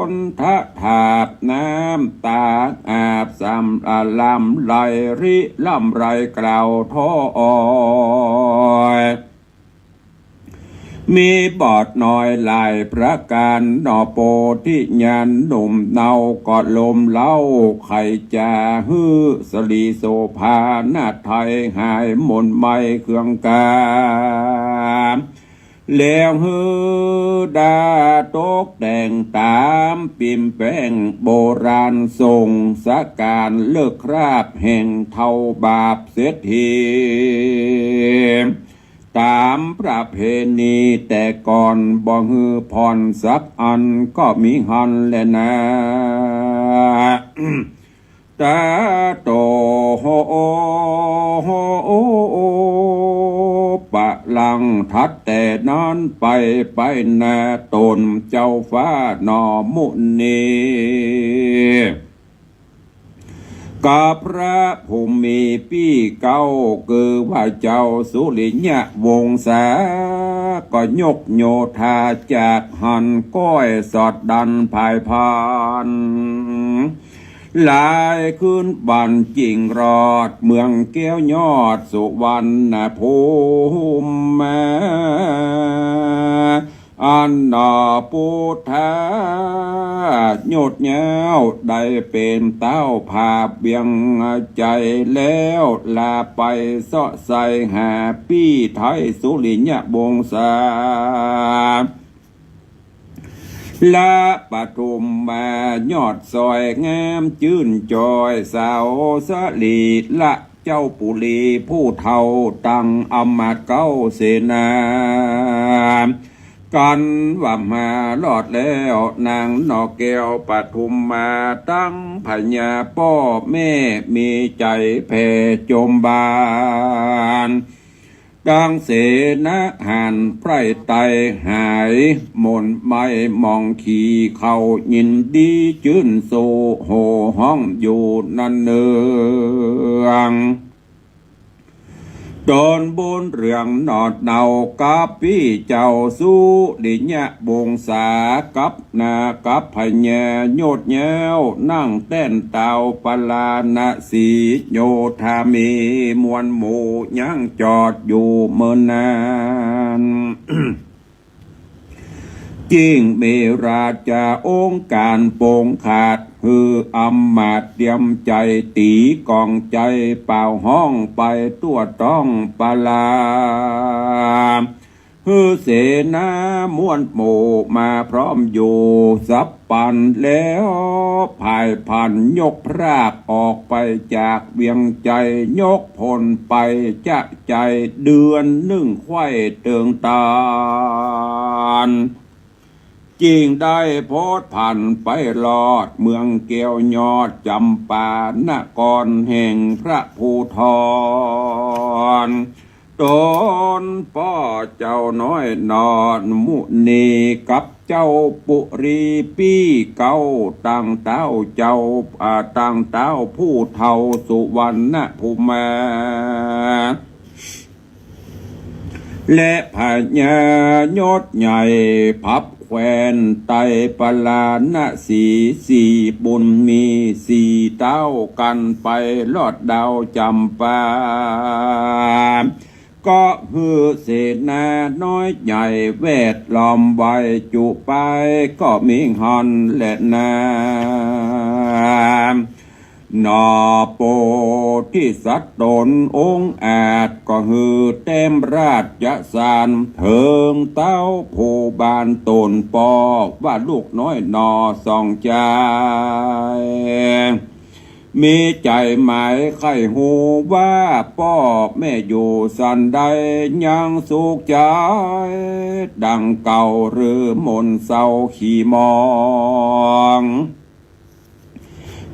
นทะถาดน้ำต๋าอาบ ส่ำอะหลั่งไหลริหลั่งไหลกล่าวถ้อย มีบทน้อยหลายประก๋านหนอ โปธิญาณหนุ่มเนาก็ลมเล้า ใคร่จะหื้อสิริโสภา นาฏไทยหายหม่นไหม้เคืองกา แล้วหื้อดาตกแต่งต๋ามปิ่มแป้งโบราณ ส่งสก๋านเลิกคราบแห่งเฒ่าบาปเศรษฐี ต๋ามประเพณีแต่ก่อน บ่หื้อผ่อนสักอันก็มีหั้นแลนา ต๋าโต ปะหลังถัดแต่นั้นไป ไปหน้าต๋นเจ้าฟ้าหนอมุนี กับพระผู้มีปี้เก๊า คือว่าเจ้าสุริยะวงศา ก็ยกโยธาจากหั้นก้อยสอดดันผายพาน หลายขึ้นบันจิ่งรอดเมืองแก้วยอดสุวรรณภูมิมา อันหนอปุทธายอดยาวได้เป๋นเต้าผาบเวียงใจ๋แล้ว ลาไปเซาะใส่หาปี้ไทยสุริยวงศา ละปทุมมายอดสวยงามจื้นจอย สาวสลีละเจ้าปุรีผู้เฒ่า ตังอำมาตย์เก๊าเสนา กั๋นว่ามารอดแล้ว นางหนอแก้วปทุมมา ตังพญาป้อแม่มีใจ๋แผ่จมบาน ตังเสนาหารไพร่ไตหายหม่นไหม้หมองขี เขายินดีจื้นโศกโห่ฮ้องอยู่นันเนือง ต๋นบุญเรืองหนอเนากับปี้เจ้าสุริยวงศา กับนากับพญายอดยาว นั่งแต้นเต้าปราณสี โยธามีมวลหมู่ยังจอดอยู่เมินนาน จิ่งมีราชาองค์การปงขาด หื้ออำมาตย์เตรียมใจ๋ตี๋ก๋องใจ๋เป่าฮ้องไปทั่วท้องปรา หื้อเสนามวลหมู่มาพร้อมอยู่สับปันแล้ว ผายผันยกพรากออกไปจากเวียงใจ๋ ยกพลไปจะใจ๋เดือนนึ่งไขว้เติงตาน จิ่งได้โผดผันไปรอดเมืองแก้วยอดจ๋ำปานครแห่งพระภูธร ต๋นป้อเจ้าน้อยหนอมุนีกับเจ้าปุรีปี้เก๊า ตังเต้าเจ้า อ่า ตังเต้าผู้เฒ่าสุวรรณภูมิมา และพญายอดใหญ่พับแคว้นไตรปราณสี สี่บุญมีสี่เต้ากั๋นไปรอดดาวจ๋ำปา ก็หื้อเสนาน้อยใหญ่แวดล้อมไว้จุไป ก็มีหั้นแลนา หนอโพธิสัตว์ต๋นองอาจ ก็หื้อแต้มราชสารเถิงเต้าผู้บ้านต๋นป้อ ว่าลูกน้อยหนอสองจาย มีใจ๋หมายใค่ฮู้ว่าป้อแม่อยู่สันใด ยังสุขใจ๋ดังเก่าหรือหม่นเศร้าขี้หมอง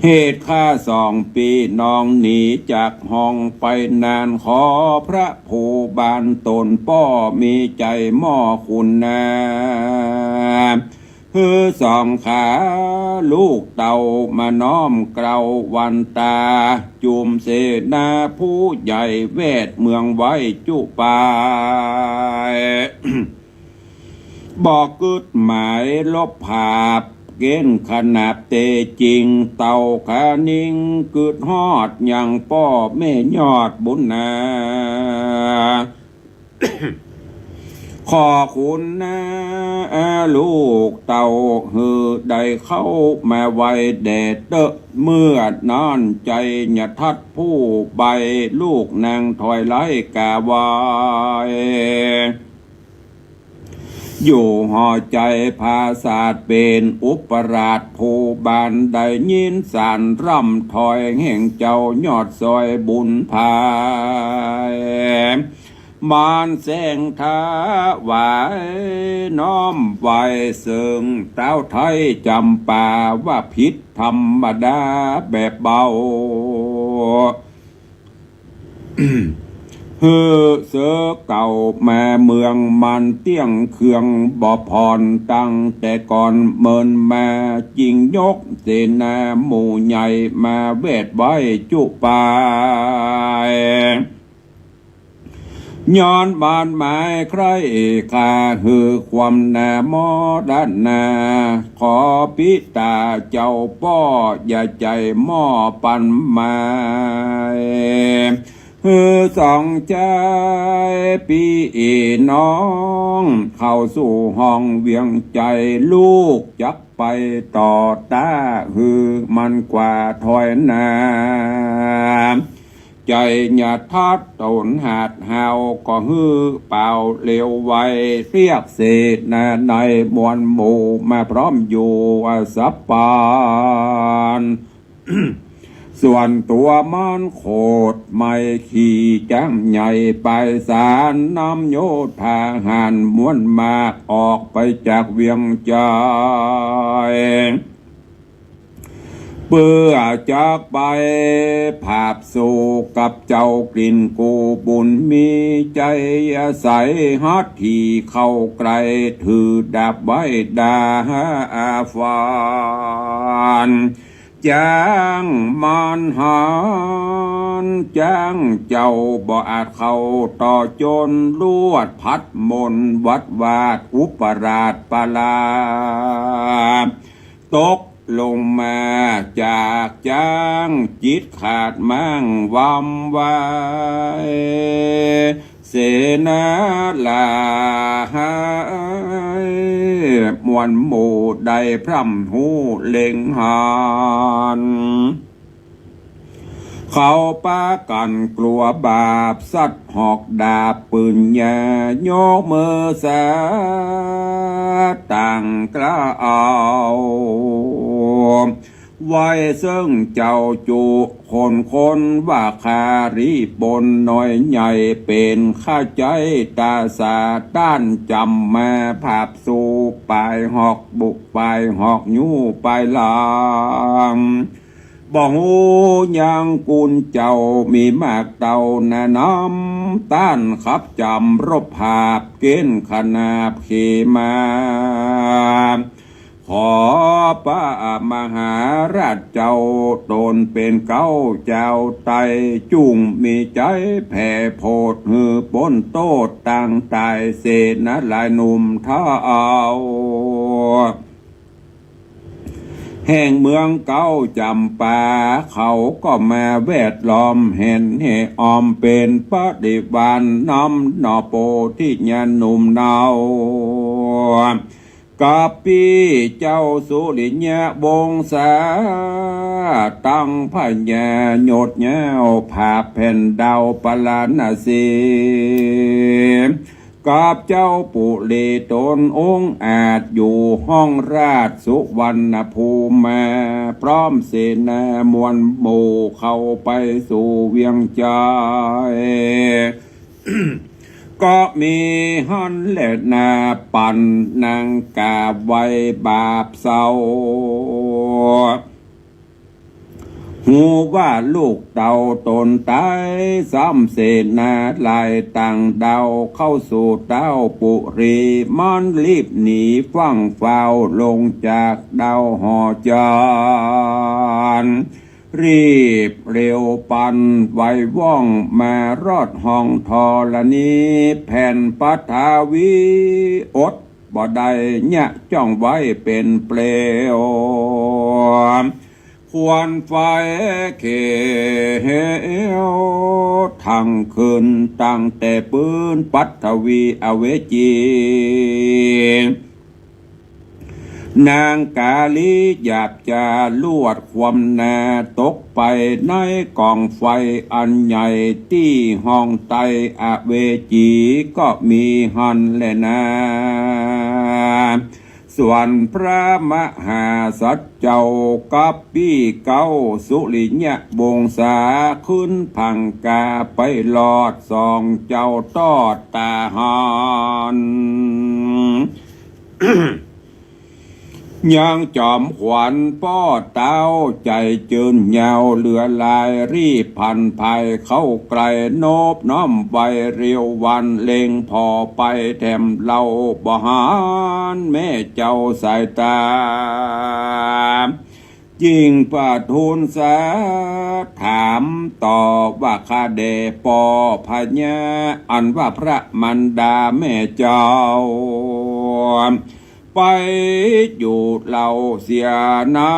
เหตุข้าสองปี้น้องหนีจากห้องไปนาน ขอพระผู้บานต๋นป้อมีใจ๋หม้อคุณนา หื้อสองขาลูกเต้ามาน้อมเกล้าวันตา จุมเสนาผู้ใหญ่แวดเมืองไว้จุปาย บ่กึ๊ดหมายลบผาปเก๋ณฑ์ขนาบเตจริง เต้าขานิ่งกึ๊ดฮอดยังป้อแม่ยอดบุญนา ขอคุณนาลูกเต้า หื้อได้เข้ามาไวแด่เต๊อะ เมื่อนั้นใจ๋ญาทัดผู้ใบ้ ลูกนางถอยไล่กาไว อยู่หอใจ๋ผาสาทเป๋นอุปราชผู้บาน ได้ยินสารร่ำถอยแห่งเจ้ายอดซอยบุญภาย มานแสงถวายน้อมไหว้เซิ่งเต้าไทยจ๋ำปา ว่าผิดธรรมดาแบบเบา หื้อเสิกเก่ามาเมืองมันเตี้ยงเคืองบ่ผ่อน ตั้งแต่ก่อนเมินมา จิ่งยกเสนาหมู่ใหญ่มาแวดไว้จุปาย ย้อนบาดหมายใคร่ข้าหื้อความนามรณา ขอปิตาเจ้าป้ออย่าใจ๋หม้อปันหมาย หื้อสองใจ๋ปี้น้องเข้าสู่ห้องเวียงใจ๋ ลูกจักไปต่อต้า หื้อมันกว่าถอยนา ใจ๋ญาทัดต๋นหาดฮาว ก็หื้อเป่าเร็วไว เรียกเสนาในมวลหมู่มาพร้อมอยู่สับปาน ส่วนตั๋วมันโขดไม่ขี่จ๊างใหญ่ไปสาร นำโยธาหารมวลมากออกไปจากเวียงใจ๋ เปื้อจักไปผาบสู่กับเจ้ากลิ่นกูบุญมี ใจ๋อาศัยหัตถีเข้าใกล้ ถือดาบไว้ดาหาอาฟาน จ๊างมันหาน จ๊างเจ้าบ่อาจเข้าต่อจน ลวดพัดมนวัดวาดอุปราชปาลา ตกลงมาจากจ๊าง จิตขาดมั่งวำไว เสนาหลายมวลหมู่ได้พร่ำฮู้เล็งหัน เขาปากั๋นกลัวบาป สัตว์หอกดาบปืนยา ยกมือสาดตั้งเกล้า ไว้เซิ่งเจ้าจุคนคนว่า ข้ารีบนน้อยใหญ่เป๋นข้าใจ๊ต๋าสาต้าน จ๋ำมาผาบสู่ปายหอกบุปายหอกยู้ปายหลัง บ่ฮู้ยังกุลเจ้ามีมากเต้าหน้านำ ต้านขับจ๋ำรบผาบเก๋ณฑ์ขนาบเขมา ขอพระมหาราชเจ้าต๋นเป๋นเก๊าเจ้าไต จุ่งมีใจ๋แผ่โผดหื้อป๊นโต้ษตางต๋าย เสนาหลายหนุ่มเฒ่า แห่งเมืองเก๊าจ๋ำปา เขาก็มาแวดล้อมแหนแห่ออม เป๋นปริวารนำหน่อโปธิญาณหนุ่มเนา กัปปี้เจ้าสุริยวงศา ตั้งพญายศยาวผาบแผ่นดาวปาราณสี กับเจ้าปุริตนองอาจ อยู่ห้องราชสุวรรณภูมิมา พร้อมเสนามวลหมู่เข้าไปสู่เวียงจันทน์ ก็มีหั้นแลนา ปันนางกาบไหว้บาปเศร้า ฮู้ว่าลูกเต้าต๋นต๋าย ซ้ำเสนาหลายต่างด้าว เข้าสู่เต้าปุริ มันรีบหนีฟั่งฟ้าวลงจากดาวหอจันทน์ รีบเร็วปันไวว่อง มารอดห้องธรณี แผ่นปฐวีอดบ่ได้ เยียะจ้องไว้เป๋นเปลว ควันไฟเขียวทั้งคืน ตั้งแต่ปื้นปฐวีอเวจี นางกาลีหยาบจ๋าลวดความหน้า ตกไปในก๋องไฟอันใหญ่ ตี้ห้องใต้อเวจีก็มีหั้นแลนา ส่วนพระมหาสัตว์เจ้ากับปี้เก๊าสุริยะวงศา ขึ้นผังกาไปรอดสองเจ้าตอดต๋าหั้น ยังจอมขวัญป้อเต้า ใจ๋จืนยาวเหลือหลาย รีบผันภายเข้าใกล้ นบน้อมไหว้เร็ววัน เล็งผ่อไปแถมเล่า บ่หันแม่เจ้าสายต๋า จึงประทูลสาถามต่อว่า ข้าแด่ป้อพญา อันว่าพระมารดาแม่เจ้า ไปอยู่เล่าเสียนา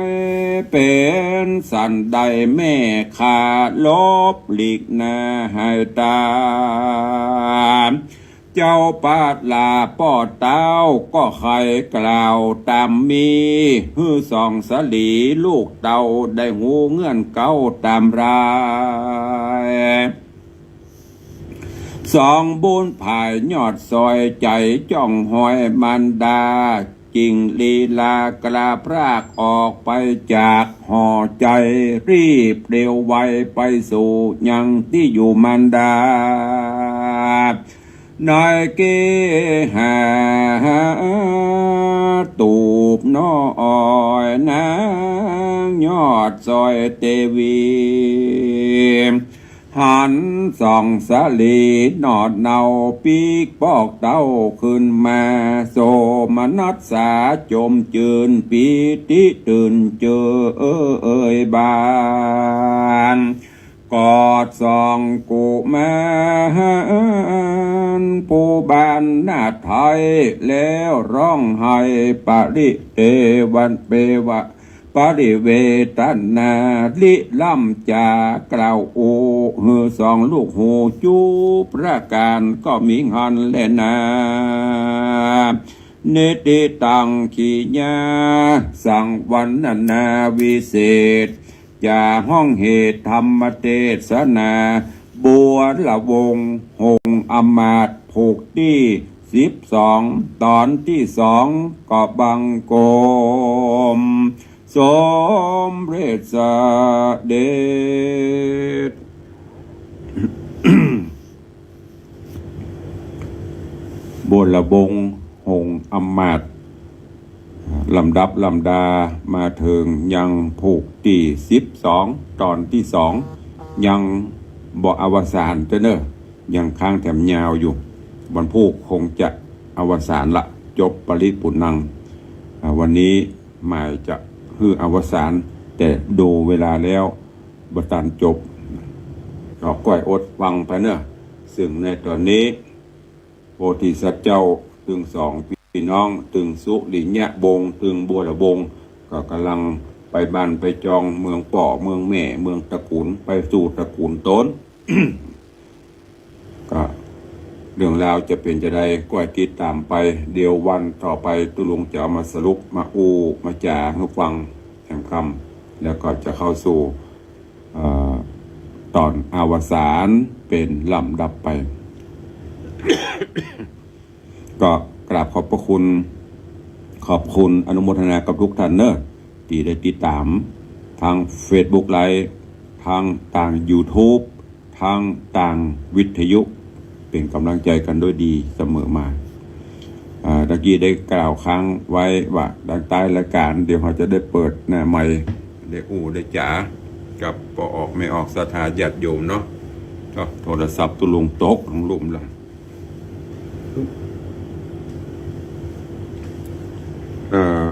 ย เป๋นสันใดแม่ข้าหลบหลีกหน้าหายต๋า เจ้าปาลาป้อเต้าก็ใค่กล่าวต๋ามมี หื้อสองสลีลูกเต้าได้ฮู้เงื่อนเก๊าต๋ามราย สองบุญผายยอดซอย ใจ๋จ้องฮอยมารดา จึงลีลากล้าพรากออกไปจากหอใจ๋ รีบเร็วไวไปสู่ยังตี้อยู่มารดา ในเกหาตูบน้อยนางยอดซอยเตวี หันสองสลีหนอดเหนาปีกปอกเต้าขึ้นมา โสมนัสสาจมจืน ปีติตื่นเจิ่เอ่ยบาน กอดสองกุมารผู้บานนาถไทย แล้วร้องไห้ปริเตวันเปวะ ปริเวทนา ริล่ำจ๋ากล่าวอู้ หื้อสองลูกฮู้จุประก๋าน ก็มีหั้นแลนา นิติตังขิยา สังวรรณนาวิเศษ จ๋าฮ้องเหตุธรรมเตสนา บัวละวงศ์หงส์อำมาตย์ ผูกตี้สิบสอง ต๋อนตี้สอง ก็บังคม สมเร็จเสด็จ บัวละวงศ์หงส์อำมาตย์ ลำดับลำดามาเถิงยังผูกตี้สิบสอง ต๋อนตี้สอง ยังบ่อวสานเต๊อะเน่อ ยังค้างแถมยาวอยู่ วันพูกคงจะอวสานละ จบปริปุณณัง อ่า วันนี้หมายจะหื้ออวสาน แต่ดูเวลาแล้วบ่ตันจบ ก็ก้อยอดฟังไปเน่อ ซึ่งในต๋อนนี้ โพธิสัตว์เจ้าตึงสองปี้น้อง ตึงสุริยะวงศ์ ตึงบัวละวงศ์ ก็ก่ำลังไปบ้านไปจอง เมืองป้อเมืองแม่ เมืองตระกูล ไปสู่ตระกูลต๋น ก็เรื่องราวจะเป๋นจาใด ก้อยติดต๋ามไป เดี๋ยววันต่อไปตุ๊ลุงจะเอามาสรุป มาอู้มาจ๋าหื้อฟังแถมกำ แล้วก็จะเข้าสู่ เอ่อ ต๋อนอวสานเป๋นลำดับไป ก็กราบขอบพระคุณ ขอบคุณอนุโมทนากับทุกท่านเนอะ ตี้ได้ติดต๋ามตางเฟซบุ๊กไลฟ์ ตาง ตางยูทูบ ตาง ตางวิทยุ เป๋นก๋ำลังใจ๋กั๋นโดยดีเสมอมา อ่า ตะกี้ได้กล่าวค้างไว้ว่า ตางต้านรายก๋าน เดี๋ยวเฮาจะได้เปิดหน้าไมค์ ได้อู้ได้จ๋ากับป้อออกแม่ออกศรัทธาญาติโยมเนาะ ก็โทรศัพท์ตุ๊ลุงตกลงลุ่มละ เอ่อ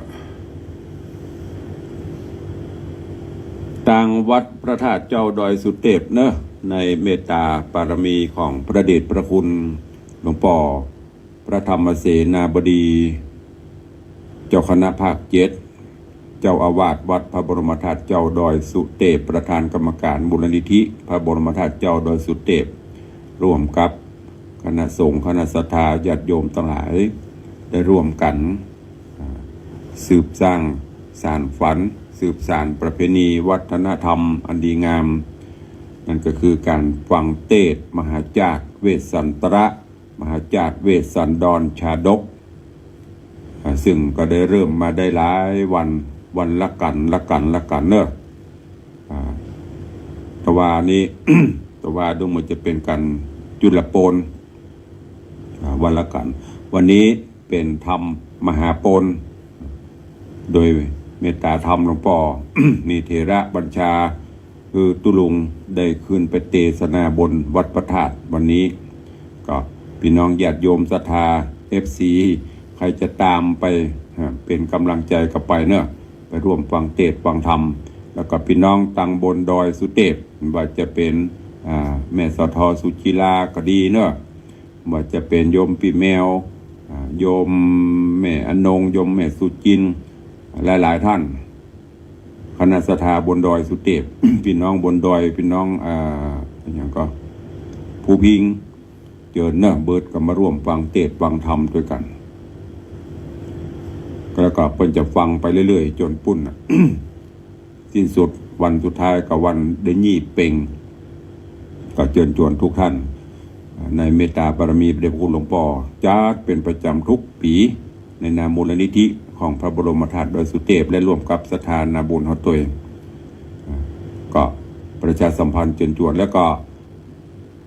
ตางวัดพระธาตุเจ้าดอยสุเตปเนอะ ในเมตตาบารมีของพระเดชพระคุณหลวงป้อพระธรรมเสนาบดี เจ้าคณะภาคเจ็ด เจ้าอาวาสวัดพระบรมธาตุเจ้าดอยสุเตป ประธานกรรมการมูลนิธิพระบรมธาตุเจ้าดอยสุเตป ร่วมกับคณะสงฆ์คณะศรัทธาญาติโยมตังหลาย ได้ร่วมกั๋น อ่า สืบสร้างสานฝัน สืบสานประเพณีวัฒนธรรมอันดีงาม นั่นก็คือก๋านฟังเตสน์มหาจาตุเวสสันตระ มหาจาตุเวสสันดรชาดก อ่า ซึ่งก็ได้เริ่มมาได้หลายวัน วันละกั๋น ละกั๋น ละกั๋นเนอะ อ่า ตะวานี้ ตะวาดูเหมือนจะเป๋นกั๋นจุลโปน อ่า วันละกั๋น วันนี้เป๋นธรรมมหาโปน โดยเมตตาธรรมหลวงป้อ มีเถระบัญชา คือตุ๊ลุงได้ขึ้นไปเตสนาบนวัดพระธาตุวันนี้ ก็พี่น้องญาติโยมศรัทธา เอฟซี ใผจะต๋ามไป อ่า เป๋นก๋ำลังใจ๋กั๋นไปเนอะ ไปร่วมฟังเตสน์ฟังธรรม แล้วก็พี่น้องตางบนดอยสุเตป ว่าจะเป๋น อ่า แม่สะทอสุจิลาก็ดีเนอะ ว่าจะเป๋นโยมปี้แมว อ่า โยมแม่อนง โยมแม่สุจิน หลายๆ ท่าน คณะศรัทธาบนดอยสุเตป พี่น้องบนดอย พี่น้อง อ่า อะหยังก็ ภูพิงค์ เจิญเนอะ เบิดก็มาร่วมฟังเตสน์ฟังธรรมตวยกั๋น แล้วก็เปิ้นจะฟังไปเรื่อยๆ จ๋นปุ้นน่ะ สิ้นสุดวันสุดท้ายก็วันได้ยี่เป็ง ก็เจิญจวนทุกท่าน ในเมตตาบารมีพระเดชพระคุณหลวงป้อ จัดเป๋นประจ๋ำทุกปี๋ ในนามมูลนิธิของพระบรมธาตุดอยสุเตป และร่วมกับศรัทธานาบุญเฮาตวย ก็ประชาสัมพันธ์เจิญจวน แล้วก็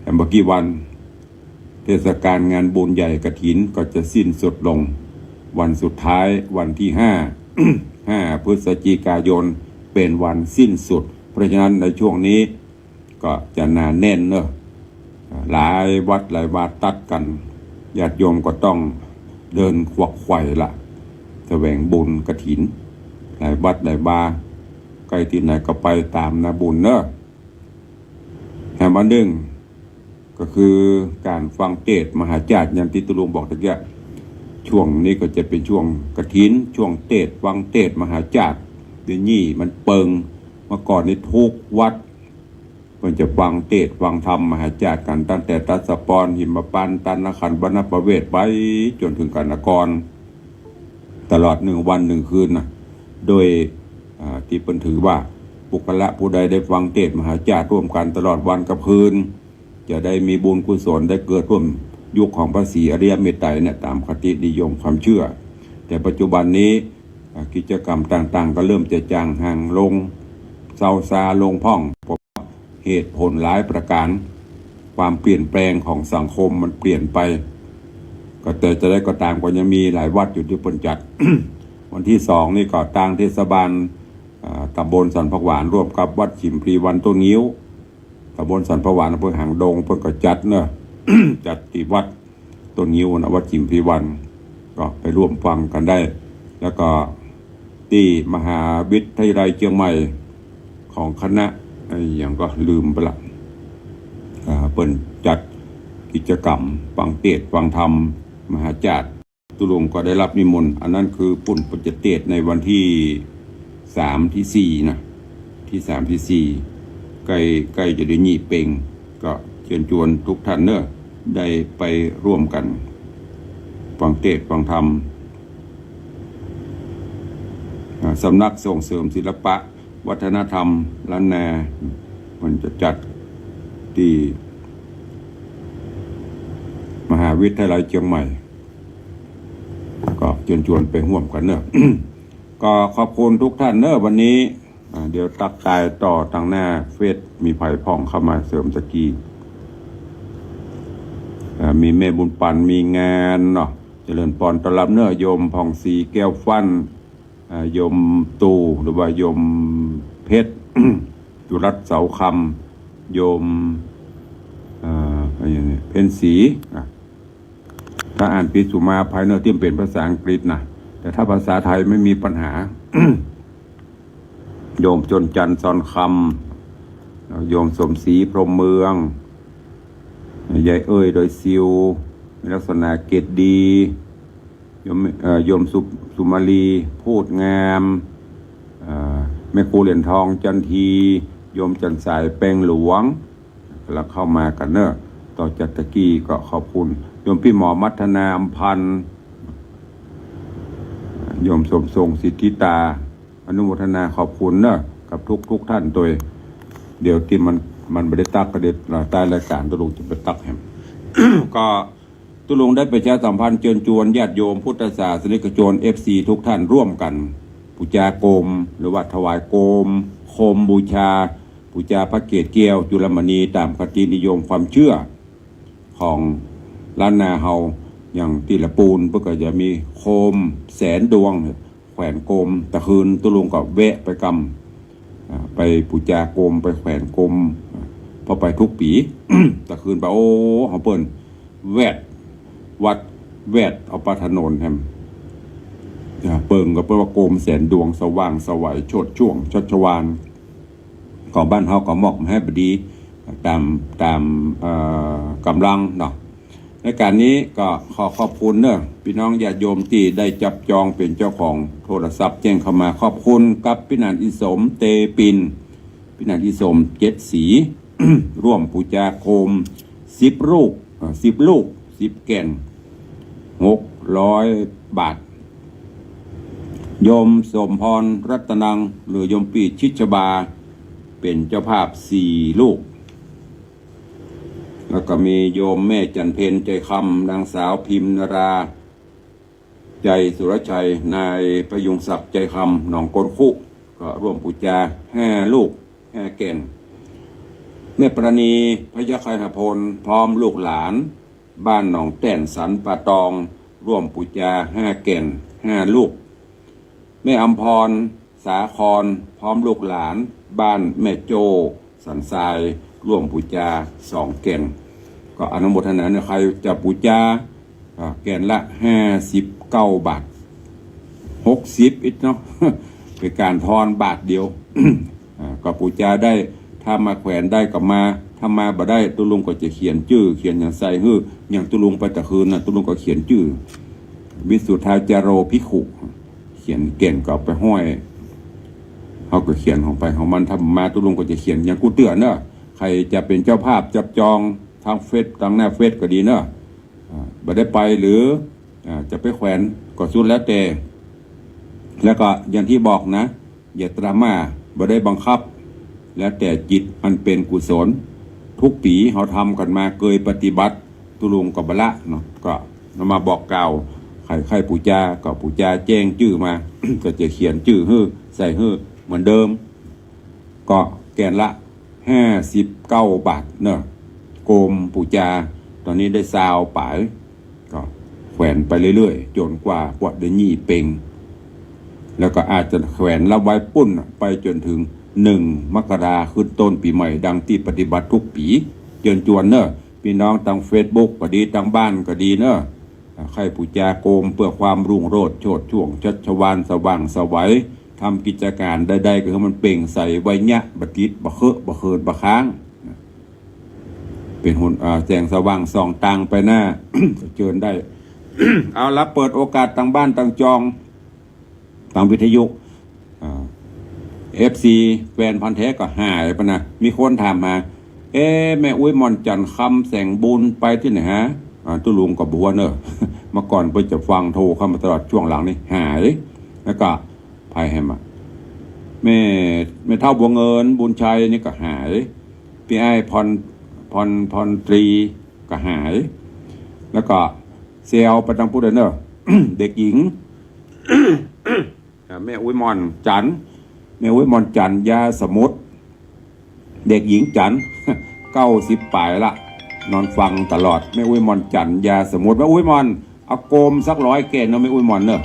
แหมบ่กี่วัน เทศกาลงานบุญใหญ่กฐินก็จะสิ้นสุดลง วันสุดท้ายวันตี้ห้า ห้าพฤศจิกายนเป๋นวันสิ้นสุด เพราะฉะนั้นในช่วงนี้ก็จะหนาแน่นเนอะ หลายวัดหลายวาตัดกั๋น ญาติโยมก็ต้องเดินขวักไขว่ละ แสวงบุญกฐิน หลายวัดหลายวา ใก้ตี้ไหนก็ไปต๋ามนาบุญเนอะ แหมอันนึ่ง ก็คือก๋านฟังเตสน์มหาจาตุ อย่างตี้ตุ๊ลุงบอกตะกี้ ช่วงนี้ก็จะเป๋นช่วงกฐิน ช่วงเตสน์ฟังเตสน์มหาจาตุ เดี๋ยวนี้มันเปิง เมื่อก่อนนี้ทุกวัดเปิ้นจะฟังเตสน์ฟังธรรมมหาจาตุกั๋น ตั้งแต่ตัสสะปอน หิมพานต์ ตานขันธ์ บรรณประเวศน์ ไปจ๋นเถิงกนคร ตลอดนึ่งวันนึ่งคืนน่ะ โดย อ่า ตี้เปิ้นถือว่า บุคคละผู้ใดได้ฟังเตสน์มหาจาตุร่วมกั๋นตลอดวันกับคืน จะได้มีบุญกุศล ได้เกิดร่วมยุคของพระศรีอริยเมตไตรเนี่ย ต๋ามคตินิยมความเชื่อ แต่ปัจจุบันนี้ อ่า กิจกรรมต่างๆ ก็เริ่มจะจางห่างลง เซาซาลงพ่อง เพราะเหตุผลหลายประก๋าน ความเปลี่ยนแปลงของสังคมมันเปลี่ยนไป ก็แต่จะได้ก็ต๋าม ก็ยังมีหลายวัดอยู่ตี้เปิ้นจัด วันตี้สองนี่ก็ตางเทศบาล อ่า ต๋ำบลสันผักหวานร่วมกับวัดฉิมพลีวรรณต้นงิ้ว ต๋ำบลสันผักหวาน อำเภอหางดง เปิ้นก็จัดเนอะ จัดตี้วัดต้นงิ้วนะ วัดฉิมพลีวรรณ ก็ไปร่วมฟังกั๋นได้ แล้วก็ตี้มหาวิทยาลัยเจียงใหม่ ของคณะ ไอ้หยังก็ลืมไปละ อ่า เปิ้นจัดกิจกรรมฟังเตสน์ฟังธรรมมหาจาตุ ตุ๊ลุงก็ได้รับนิมนต์ อันนั้นคือปุ้นเปิ้นจะเตสน์ในวันตี้สามตี้สี่นะ ตี้สามตี้สี่ ใก้ ใก้จะได้ยี่เป็ง ก็เจิญจวนทุกท่านเนอะ ได้ไปร่วมกั๋นฟังเตสน์ฟังธรรม อ่า สำนักส่งเสริมศิลปะวัฒนธรรมล้านนา มันจะจัดตี้มหา วิทยาลัยเจียงใหม่ ก็เจิญจวนไปฮ่วมกั๋นเน่อ ก็ขอบคุณกู้ต้านเน่อวันนี้ อ่า เดี๋ยวตั๊กตายต่อตางหน้าเฟซ มีใผพ่องเข้ามาเสริมตะกี้ อ่า มีแม่บุญปั๋น มีงานเนาะ เจริญปอนต้อนฮับเน่อ โยมผ่องศรีแก้วฟั่น อ่า โยมตู่ หรือว่าโยมเพชร จุรัตน์เสาคำ โยม อ่า เพ็ญศรี อ่ะ ถ้าอ่านผิดสุมาอภัยเน่อ ตี้มันเป๋นภาษาอังกฤษนะ แต่ถ้าภาษาไทยไม่มีปัญหา โยมจนจันทร์ ซอนคำ โยมสมศรี พรหมเมือง ยายเอ้ย ดอยซิว ลักษณะเกตดี โยม เอ่อ โยมสุ สุมาลี พูดงาม เอ่อ แม่ครูเหรียญทอง จันที โยมจันทร์สาย แปงหลวง แล้วเข้ามากั๋นเน่อ ต่อจากตะกี้ก็ขอบคุณ โยมปี้หมอมัทนา อำพันธ์ โยมสมทรง สิทธิตา อนุโมทนาขอบคุณเน่อ กับทุกๆ ต้านตวย เดี๋ยวตี้มัน มันบ่ได้ตั๊ก ก็เดี๋ยว เอ่อ ต้านรายก๋านตุ๊ลุงจะไปตั๊กแหม ก็ตุ๊ลุงได้ประชาสัมพันธ์เจิญจวนญาติโยมพุทธศาสนิกชน เอฟซี ทุกต้านร่วมกั๋นปู๋จาโกม หรือว่าถวายโกม โคมบูชา ปู๋จาพระเกศแก้วจุลมณี ต๋ามคตินิยมความเจื้อของล้านนาเฮา อย่างตี้ละปูนเปิ้นก็จะมีโคมแสนดวง แขวนโกม ตะคืนตุ๊ลุงก็แวะไปกำ อ่า ไปปู๋จาโกม ไปแขวนโกม อ่า เพราะไปกู้ปี๋ ตะคืนไป โอ้ เฮาเปิ้นแวด วัดแวดเอาปะถนนแหม อ่า เปิ้นก็เปิ้นว่าโกมแสนดวง สว่างไสว โชติช่วงชัชวาล ก็บ้านเฮาก็มอบหื้อบ่ดี ต๋าม ต๋าม เอ่อ ก๋ำลังเนาะ ในก๋านนี้ก็ขอขอบคุณเน่อ ปี้น้องญาติโยมตี้ได้จับจองเป๋นเจ้าของโทรศัพท์แจ้งเข้ามา ขอบคุณกับปี้หนานอีสม เตปิน ปี้หนานอีสม เจ็ดสี ร่วมปู๋จาโคม สิบลูก เอ่อ สิบลูก สิบแก่น หกร้อยบาท โยมสมพร รัตนัง หรือโยมปี้ชิชบา เป๋นเจ้าภาพ สี่ลูก แล้วก็มีโยมแม่จันเพ็ญ ใจคำ นางสาวพิมนารา ใจสุรชัย นายประยุงศักดิ์ ใจคำ หนองโกนคุ ก็ร่วมปู๋จา ห้าลูก ห้าแก่น แม่ปราณี พยัคฆไคหพล พร้อมลูกหลาน บ้านหนองแต้น สันป่าตอง ร่วมปู๋จา ห้าแก่น ห้าลูก แม่อำพร สาคร พร้อมลูกหลาน บ้านแม่โจ้ สันทราย ร่วมปู๋จา สองแก่น ก็อนุโมทนาเน่อ ใผจะปู๋จา อ่า แก่นละ ห้าสิบเก้าบาท หกสิบอิดเนาะ เป๋นก๋านทอนบาทเดียว อ่า ก็ปู๋จาได้ ถ้ามาแขวนได้ก็มา ถ้ามาบ่ได้ ตุ๊ลุงก็จะเขียนจื้อ เขียนหยังใส่หื้อ อย่างตุ๊ลุงไปตะคืนน่ะ ตุ๊ลุงก็เขียนจื้อ วิสุทธาจาโรภิกขุ เขียนแก่นก็เอาไปห้อย เฮาก็เขียนของใผของมัน ถ้ามาตุ๊ลุงก็จะเขียนอย่างกู้เตื้อเน่อ ใผจะเป๋นเจ้าภาพจับจองตางเฟซ ตางหน้าเฟซก็ดีเน่อ อ่า บ่ได้ไปหรือ อ่า จะไปแขวนก็สุดแล้วแต่ แล้วก็อย่างตี้บอกนะ อย่าตราม่า บ่ได้บังคับ แล้วแต่จิตอันเป๋นกุศล กู้ปี๋เฮาทำกั๋นมา เกยปฏิบัติ ตุ๊ลุงก็บ่ละเนาะ ก็นำมาบอกกล่าว ใผใค่ปู๋จา ก็ปู๋จาแจ้งจื้อมา ก็จะเขียนจื้อหื้อ ใส่หื้อเหมือนเดิม ก็แก่นละ ห้าสิบเก้าบาทเนาะ โกมปู๋จา ต๋อนนี้ได้ซาวปาย ก็แขวนไปเรื่อยๆ จ๋นกว่าปวดได้ยี่เป็ง แล้วก็อาจจะแขวนละไว้ปู้นน่ะ ไปจ๋นเถิงหนึ่งมกรา ขึ้นต้นปี๋ใหม่ ดังตี้ปฏิบัติกู้ปี๋ เจิญจวนเนาะ ปี้น้องตางเฟซบุ๊กก็ดี ตางบ้านก็ดีเนาะ อ่า ใค่ปู๋จาโกมเปื้อความรุ่งโรจน์โชติช่วงชัชวาล สว่างไสว ทำกิจก๋านใดๆ ก็หื้อมันเปล่งใส ไวเยียะ บ่ติด บ่เคะ บ่เคิน บ่ค้าง เป๋นหน อ่า แสงสว่างส่องตางไปหน้า เจิญได้ เอาละ เปิดโอกาสตางบ้านตางจอง ตางวิทยุ อ่า เอฟซี แฟนพันธุ์แท้ก็หายไปนะ มีคนถามหา เอ๊ะ แม่อุ๊ยหม่อนจันทร์ คำแสงบุญไปตี้ไหนฮะ อ่า ตุ๊ลุงก็บ่ฮู้เน่อ เมื่อก่อนเปิ้นจะฟังโทรเข้ามาตลอด ช่วงหลังนี่หาย แล้วก็ ใผแหมอะ แม่ แม่เฒ่าบัวเงิน บุญชัยนี่ก็หาย ปี้อ้ายพร พร พรตรีก็หาย แล้วก็แซวไปตังปุ้นเน่อ เด็กหญิง อ่า แม่อุ๊ยหม่อนจันทร์ แม่อุ๊ยหม่อนจันทร์ ยาสมุทร เด็กหญิงจันทร์ เก้าสิบป๋ายละ นอนฟังตลอด แม่อุ๊ยหม่อนจันทร์ ยาสมุทร แม่อุ๊ยหม่อน เอาโกมสักร้อยแก่นเน่อ แม่อุ๊ยหม่อนเน่อ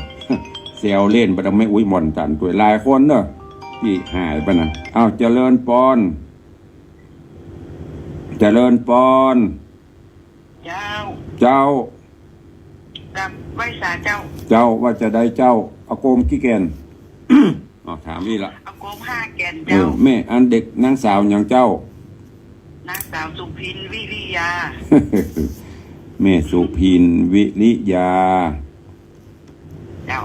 แซวเล่นไปตังแม่อุ๊ยหม่อนจันทร์ตวย หลายคนเน่อ ตี้หายไปนะ อ้าว เจริญปอน เจริญปอน เจ้า เจ้า กับไหว้สาเจ้า เจ้า ว่าจะใดเจ้า เอาโกมกี่แก่น อ๋อ ถามอี้ละ เอาโกมห้าแก่น เออ เจ้า แม่ อันเด็กนางสาวหยังเจ้า นางสาวสุพินวิริยา แม่สุพินวิริยา เจ้า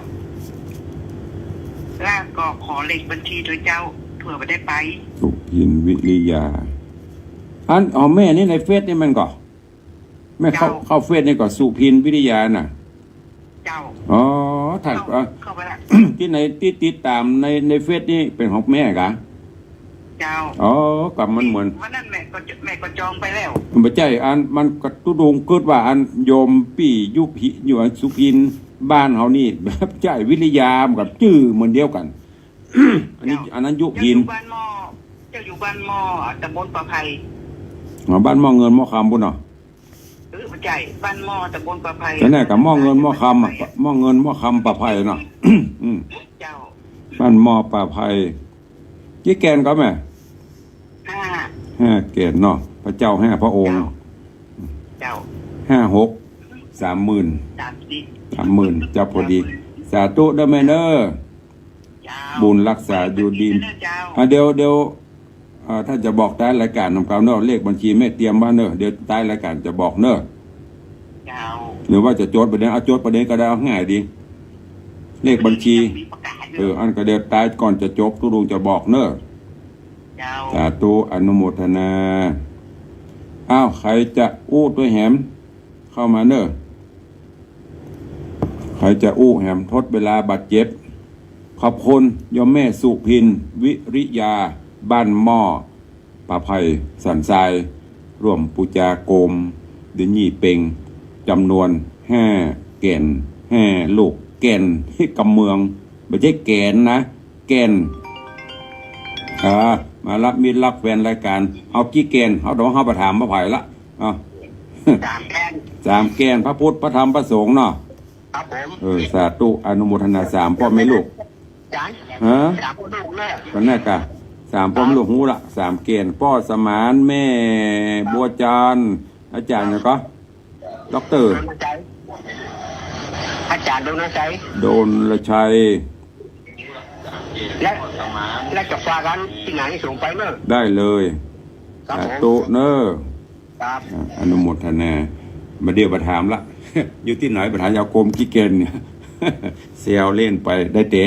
แล้วก็ขอเลขบัญชีตวยเจ้า เผื่อบ่ได้ไป สุพินวิริยา อัน อ๋อ แม่นี่ในเฟซนี่แม่นก่อ แม่เข้า เจ้า เข้าเฟซนี่ก่อ สุพินวิริยาน่ะ เจ้า อ๋อ ท่าน เข้า เอ่อ เข้าไปละ ตี้ใน ตี้ติดต๋ามใน ในเฟซนี่เป๋นของแม่กะ เจ้า อ๋อ กับมันเหมือน วันนั้นแม่ก็ แม่ก็จองไปแล้ว บ่ใจ้ อัน มันก็ตุ๊ดงกึ๊ดว่า อันโยมปี้ยุพิ อยู่อันสุพินบ้านเฮานี่ บ่ใจ้ วิริยา มันก็จื้อเหมือนเดียวกั๋น อันนี้ เจ้า อันนั้นยุพิน เจ้าอยู่บ้านหม้อ เจ้าอยู่บ้านหม้อ ตำบลป่าไผ่ อ๋อ บ้านหม้อเงินหม้อคำปุ้นเนาะ เออ บ่ใจ้ บ้านหม้อ ตำบลป่าไผ่ ก็แน่กะหม้อเงินหม้อคำอะ หม้อเงินหม้อคำป่าไผ่เนาะ อืม เจ้า บ้านหม้อป่าไผ่ กี่แก่นก่อแม่ ห้า ห้าแก่นเนาะ พระเจ้าห้าพระองค์ เจ้า เจ้า ห้าหก สามหมื่น สามสิบ สามหมื่น เจ้า พอดี สามหมื่น สาธุเน่อแม่เน่อ เจ้า บุญฮักษาอยู่ดี เจ้า อ่ะ เดี๋ยว เดี๋ยว อ่า ถ้าจะบอกท้ายรายการของเฮาเน่อ เลขบัญชีแม่เตรียมไว้เน่อ เดี๋ยวท้ายรายการจะบอกเน่อ เจ้า หรือว่าจะจดไปเดี๋ยว เอาจดไปเดี๋ยวก็ได้ เอาง่ายดี เลขบัญชี มีประกาศอยู่ เออ อันก็เดี๋ยวท้ายก่อนจะจบตุ๊ดงจะบอกเน่อ เจ้า สาธุ อนุโมทนา อ้าว ใผจะอู้ตวยแหม เข้ามาเน่อ ใผจะอู้แหม ทดเวลาบาดเจ็บ ขอบคุณโยมแม่สุพิน วิริยา บ้านหม้อ ป่าไผ่ สันทราย ร่วมปู๋จาโกม เดือนยี่เป็ง จ๋ำนวนห้าแก่น ห้าลูก แก่น กำเมือง บ่ใจ้แก๋นนะ แก่น อ่า มาละ มิตรฮักแฟนรายการ เอากี่แก่น เอา เดี๋ยวเฮาไปถามป้าไผ่ละ เอา สามแก่น สามแก่น พระพุทธ พระธรรม พระสงฆ์เนาะ ครับผม เออ สาธุ อนุโมทนา สามป้อแม่ลูก จ๋า ฮะ สามป้อลูกเลย ก็แน่กะ สามป้อแม่ลูก ฮู้ละ สามแก่น ป้อสมาน แม่บัวจันทร์ อาจ๋ารย์หยังก่อ ด็อกเตอร์ ดลชัย อาจ๋ารย์ดลชัย ดลชัย และ และจะฝากกันตี้ไหนส่งไปเน่อ ได้เลย ครับผม สาธุเน่อ ครับ อ่ะ อนุโมทนา บ่าเดี่ยวบ่าถามละ อยู่ตี้ไหน บ่าถาม เอาโกมกี่แก่นเนี่ย แซวเล่นไป ได้เต๊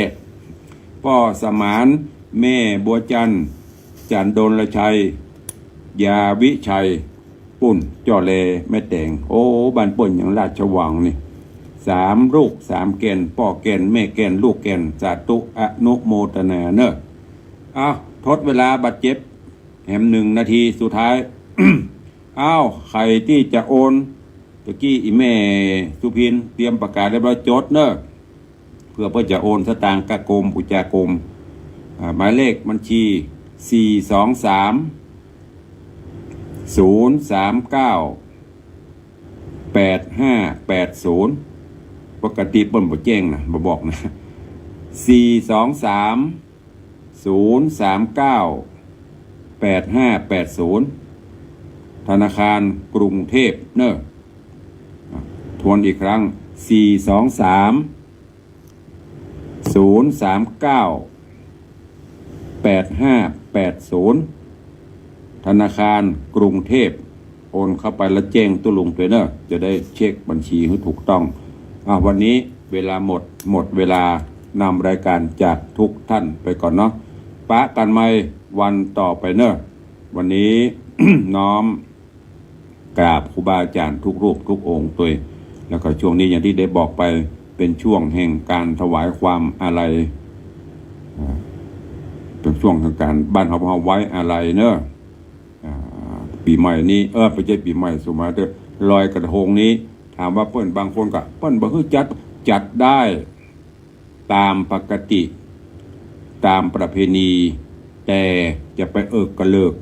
ป้อสมาน แม่บัวจันทร์ จ๋ารย์ดลชัย ยาวิชัย ปุ้น จ้อแล แม่แตง โอ้ บ้านเปิ้นยังราชวังนี่ สามลูก สามแก่น ป้อแก่น แม่แก่น ลูกแก่น สาธุ อนุโมทนาเน่อ อ้าว ทดเวลาบาดเจ็บ แหมหนึ่งนาทีสุดท้าย อ้าว ใผตี้จะโอน ตะกี้อี่แม่สุพินเตรียมประกาศเรียบร้อย จดเน่อ เผื่อเปิ้นจะโอนสตางค์กะโกม ปู๋จากรม อ่า หมายเลขบัญชี สี่สองสาม ศูนย์สามเก้า แปดห้าแปดศูนย์ ปกติเปิ้นบ่แจ้งนะ บ่บอกนะ สี่สองสาม ศูนย์สามเก้า แปดห้าแปดศูนย์ ธนาคารกรุงเทพฯเน่อ อ่ะ ทวนอีกครั้ง สี่สองสาม ศูนย์สามเก้า แปดห้าแปดศูนย์ ธนาคารกรุงเทพฯ โอนเข้าไปแล้วแจ้งตุ๊ลุงตวยเน่อ จะได้เช็คบัญชีหื้อถูกต้อง อ่ะ วันนี้เวลาหมด หมดเวลานำรายการจากทุกท่านไปก่อนเนาะ ปะกั๋นใหม่วันต่อไปเน่อ วันนี้ น้อม กราบครูบาอาจ๋ารย์ทุกรูปทุกองค์ตวย แล้วก็ช่วงนี้อย่างตี้ได้บอกไป เป๋นช่วงแห่งก๋านถวายความอาลัย อ่า เป๋นช่วงแห่งก๋านบ้านเฮา เฮาไว้อาลัยเน่อ อ่า ปี๋ใหม่นี้ เออ บ่ใจ้ปี๋ใหม่ สุมาเตอร์ ลอยกระทงนี้ ถามว่าเปิ้นบางคนก็เปิ้นบ่หื้อจัด จัดได้ต๋ามปกติ ต๋ามประเพณี แต่จะไปเอิกกะเลิก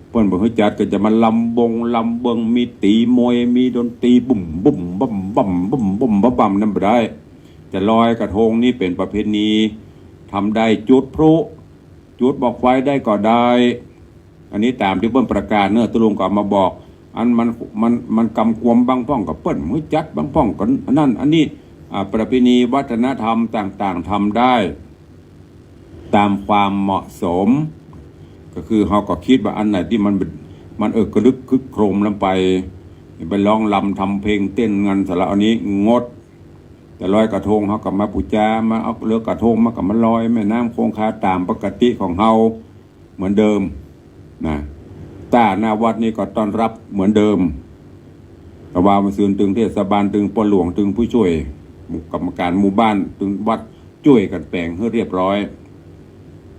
เปิ้นบ่หื้อจัด ก็จะมาลำวงลำเบิง มีตี๋มวย มีดนตรีบุ่มบุ่มบ่ำบ่ำบุ่มบุ่มบ่ำบ่ำ นั้นบ่ได้ แต่ลอยกระทงนี่เป๋นประเพณี ทำได้ จุดพลุ จุดบั้งไฟได้ก็ได้ อันนี้ต๋ามตี้เปิ้นประกาศเนาะ ตุ๊ลุงก็เอามาบอก อันมัน มัน มันกำกวมบางพ่องก็เปิ้นบ่หื้อจัด บางพ่องก็อันนั้นอันนี้ อ่า ประเพณีวัฒนธรรมต่างๆ ทำได้ต๋ามความเหมาะสม ก็คือเฮาก็กึ๊ดว่าอันไหนตี้มัน มันเอิกกะเลิกครึกโครมลำไป ไปฮ้องลำทำเพลงเต้นกั๋นสาระอันนี้งด แต่ลอยกระทงเฮาก็มาปู๋จา มาเอาเลือกกระทงมาก็มาลอยแม่น้ำคงคาต๋ามปกติของเฮาเหมือนเดิมนะ ต้าหน้าวัดนี่ก็ต้อนรับเหมือนเดิม แต่ว่าเมื่อซืนตึงเทศบาล ตึงป้อหลวง ตึงผู้จ้วย กรรมการหมู่บ้าน ตึงวัด จ้วยกั๋นแป๋งหื้อเรียบร้อย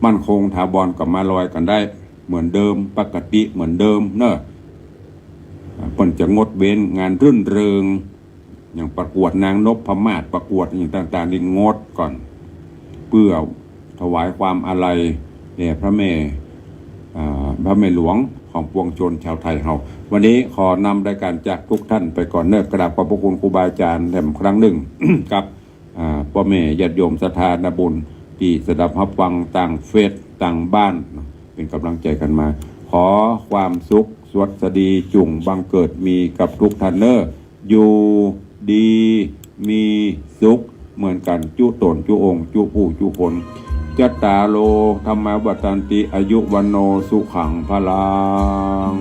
มั่นคงถาวรก็มาลอยกั๋นได้เหมือนเดิม ปกติเหมือนเดิมเนาะ เปิ้นจะงดเว้นงานรื่นเริง อย่างประกวดนางนพมาศ ประกวดอย่างต่างๆ นี่งดก่อน เปื้อถวายความอาลัยแด่พระแม่ อ่า พระแม่หลวงของปวงชนชาวไทยเฮา วันนี้ขอนำรายการจากทุกท่านไปก่อนเนาะ กราบขอบพระคุณครูบาอาจารย์แถมครั้งนึ่ง ครับ อ่า ป้อแม่ญาติโยมศรัทธานาบุญตี้สดับฮับฟังตางเฟซตางบ้าน เป๋นก๋ำลังใจ๋กั๋นมา ขอความสุขสวัสดีจุ่งบังเกิดมีกับทุกท่านเนาะ อยู่ดีมีสุขเหมือนกั๋น จุ๊ต๋นจุ๊องค์ จุ๊ผู้จุ๊คน จัตตาโร ธัมมา วัฑฒันติ อายุ วัณโณ สุขัง พลัง